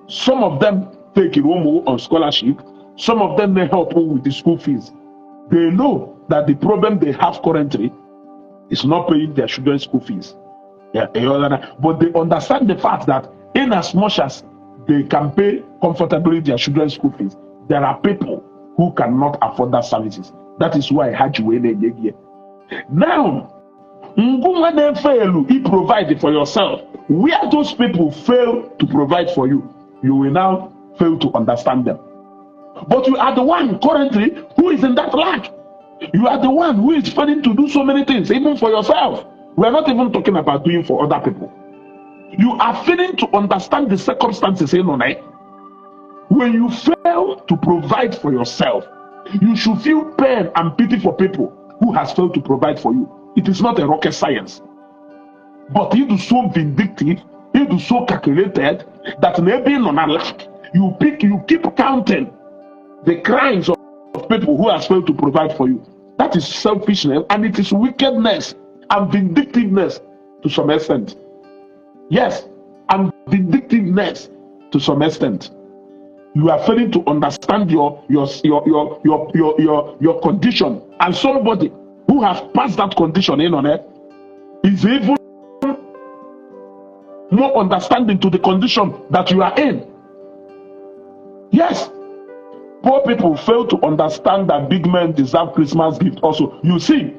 some of them take ụmụ on scholarship, some of them may help with the school fees. They know that the problem they have currently Is not paying their children's school fees. Yeah, you understand? But they understand the fact that in as much as they can pay comfortably their children's school fees, there are people who cannot afford that services. That is why ha ji wee na-enye gị ya. Now, ngụnwa na-efe you provide for yourself. Where those people fail to provide for you, you will now fail to understand them. But you are the one currently who is in that lack. You are the one who is failing to do so many things, even for yourself. We are not even talking about doing for other people. You are failing to understand the circumstances in on it. When you fail to provide for yourself, you should feel pain and pity for people who has failed to provide for you. It is not a rocket science. But it is so vindictive, it is so calculated that maybe on a lack, you keep counting the crimes of people who has failed to provide for you. That is selfishness and it is wickedness and vindictiveness to some extent. Yes, and vindictiveness to some extent. You are failing to understand your condition, and somebody who has passed that condition in on it is even more understanding to the condition that you are in. Yes, poor people fail to understand that big men deserve Christmas gift also. You see,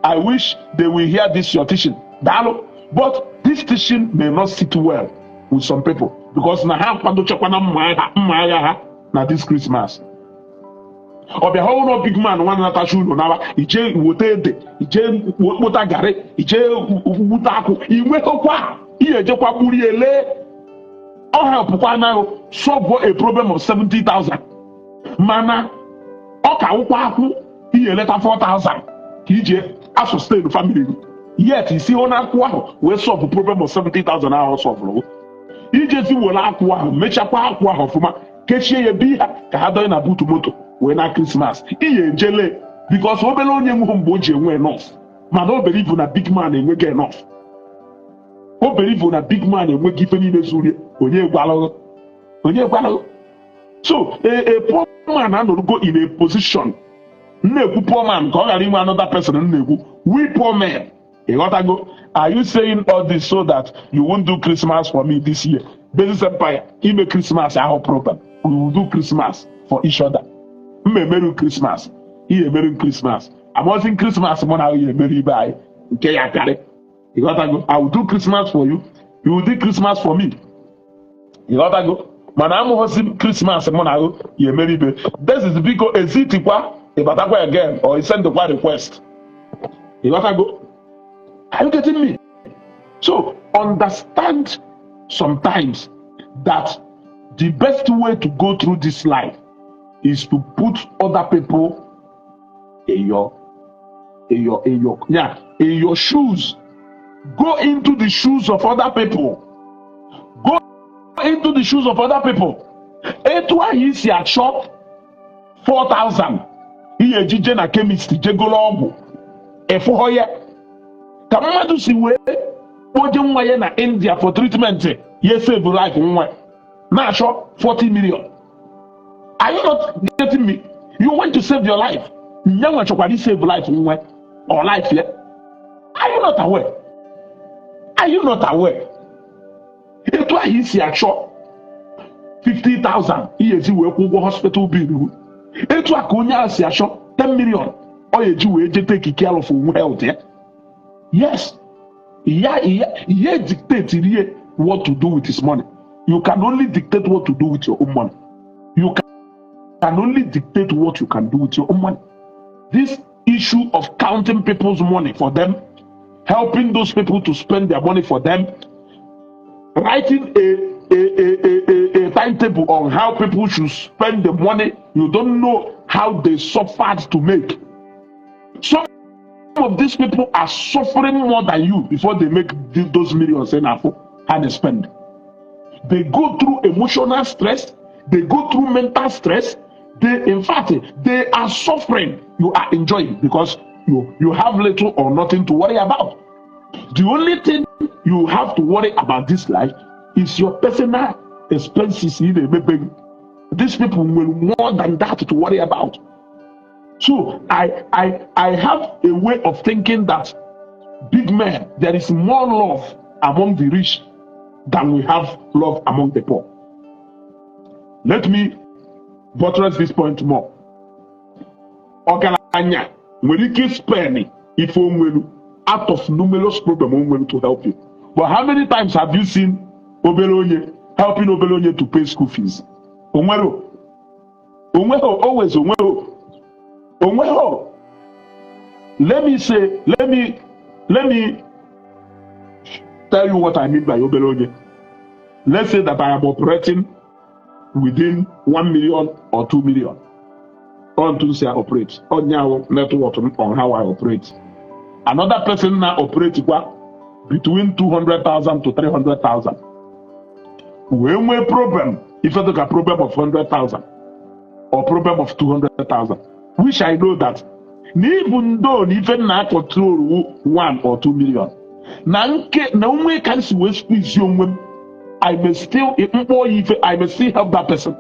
I wish they will hear this your teaching. Daalụ. But this teaching may not sit well with some people because na ha kwadochakwana mma agha ha na this Christmas. Ọ bịa hụ ụlọ big man nwa natacha ụlọ nawa ije weta ede, ije kpụta garị, ije gbute akwụ inwekwa ihe ejekwa gburu ya lee. Ọ helpụkwa anaghị solve a problem of 70,000, mana ọ ka wụkwa akwụ ihe eleta 4,000 ka iji a sustain family gị. Yet isi hụ na akwụ ahụ wee solve problem of 70,000 ahụ ọ solverụ, ijezi were akwụ ahụ mechakwa akwụ ahụ ọfụma, kechie ya bi ha ka ha dọnye na boot moto wee na Christmas ihe ejele, because obere onye nwụhụ mgbe o ji enwe enough, mana o believe na big man enweghị enough. O believe na big man enweghị ife niile zuru. Onye gwalụghị? Onye gwalụghị? So a poor man anọrugo in a position. M na-ekwu poor man ka ọ ghara inwe another person m na-ekwu, we poor men. Ịghọtago? Are you saying all this so that you won't do Christmas for me this year? Basis Empire, ime Christmas ahụ problem. We will do Christmas for each other. M emeru Christmas, ihe emeru Christmas, amaozi Christmas mụ na ya emeru ibe anyị nke ya karị. Ịghọtago? I will do Christmas for you, you will do Christmas for me. Ịghọtago? Mana amụghọzi m Christmas mụ na ahụ ya emere ibe. This is, biko, ezitikwa ịbatakwa again or sendkwa request. Ịghọtago? Are you getting me? So understand sometimes that the best way to go through this life is to put other people in your yeah, in your shoes. Go into the shoes of other people. Go into the shoes of other people. Etu ahụ isi achọ 4000 ihe ejije na chemist jegolo ọgwụ ịfụghọ ya ka mmadụ si wee kpoje nwa ya na India for treatment, ya save life nwa na-achọ 40 million. Are you not getting me? You want to save your life, nyanwa chọkwara save life nwa or life ya. Are you not aware? Are you not aware? Etu ahụ isi achọ 50,000 ihe ezi wee kwụ ụgwọ hospital bill, etu a ka onye ahụ si achọ 10 million ọ ya eji wee je take care of onwe health ya. Yes, ya ya dictate rie what to do with his money. You can only dictate what to do with your own money. You can only dictate what you can do with your own money. This issue of counting people's money for them, helping those people to spend their money for them, writing a timetable on how people should spend the money, you don't know how they suffered to make. Some of these people are suffering more than you before they make those millions in Afo and they spend. They go through emotional stress, they go through mental stress. They, in fact, they are suffering. You are enjoying because you have little or nothing to worry about. The only thing you have to worry about this life is your personal expenses. Ị na-emebe. These people will more than that to worry about. So I have a way of thinking that Big men, there is more love among the rich than we have love among the poor. Let me buttress this point more. Ọgaranya nwere ike spend ife onwelu out of numerous problem onwelu to help you. But how many times have you seen obere onye helping obere onye to pay school fees? Onwero. Onweho, always onweho. Onweho. Let me say, let me tell you what I mean by obere onye. Let's say that I am operating within 1 million or 2 million. On to say I operate. On now network on how I operate. Another person now operate kwa between 200,000 to 300,000. Wee nwee problem, if you look at problem of 100,000 or problem of 200,000, which I know that even though na ife na control 1 or 2 million, na nke na onwe ka m si wee squeeze onwe m, I may still mkpọ ya ife, I may still help that person.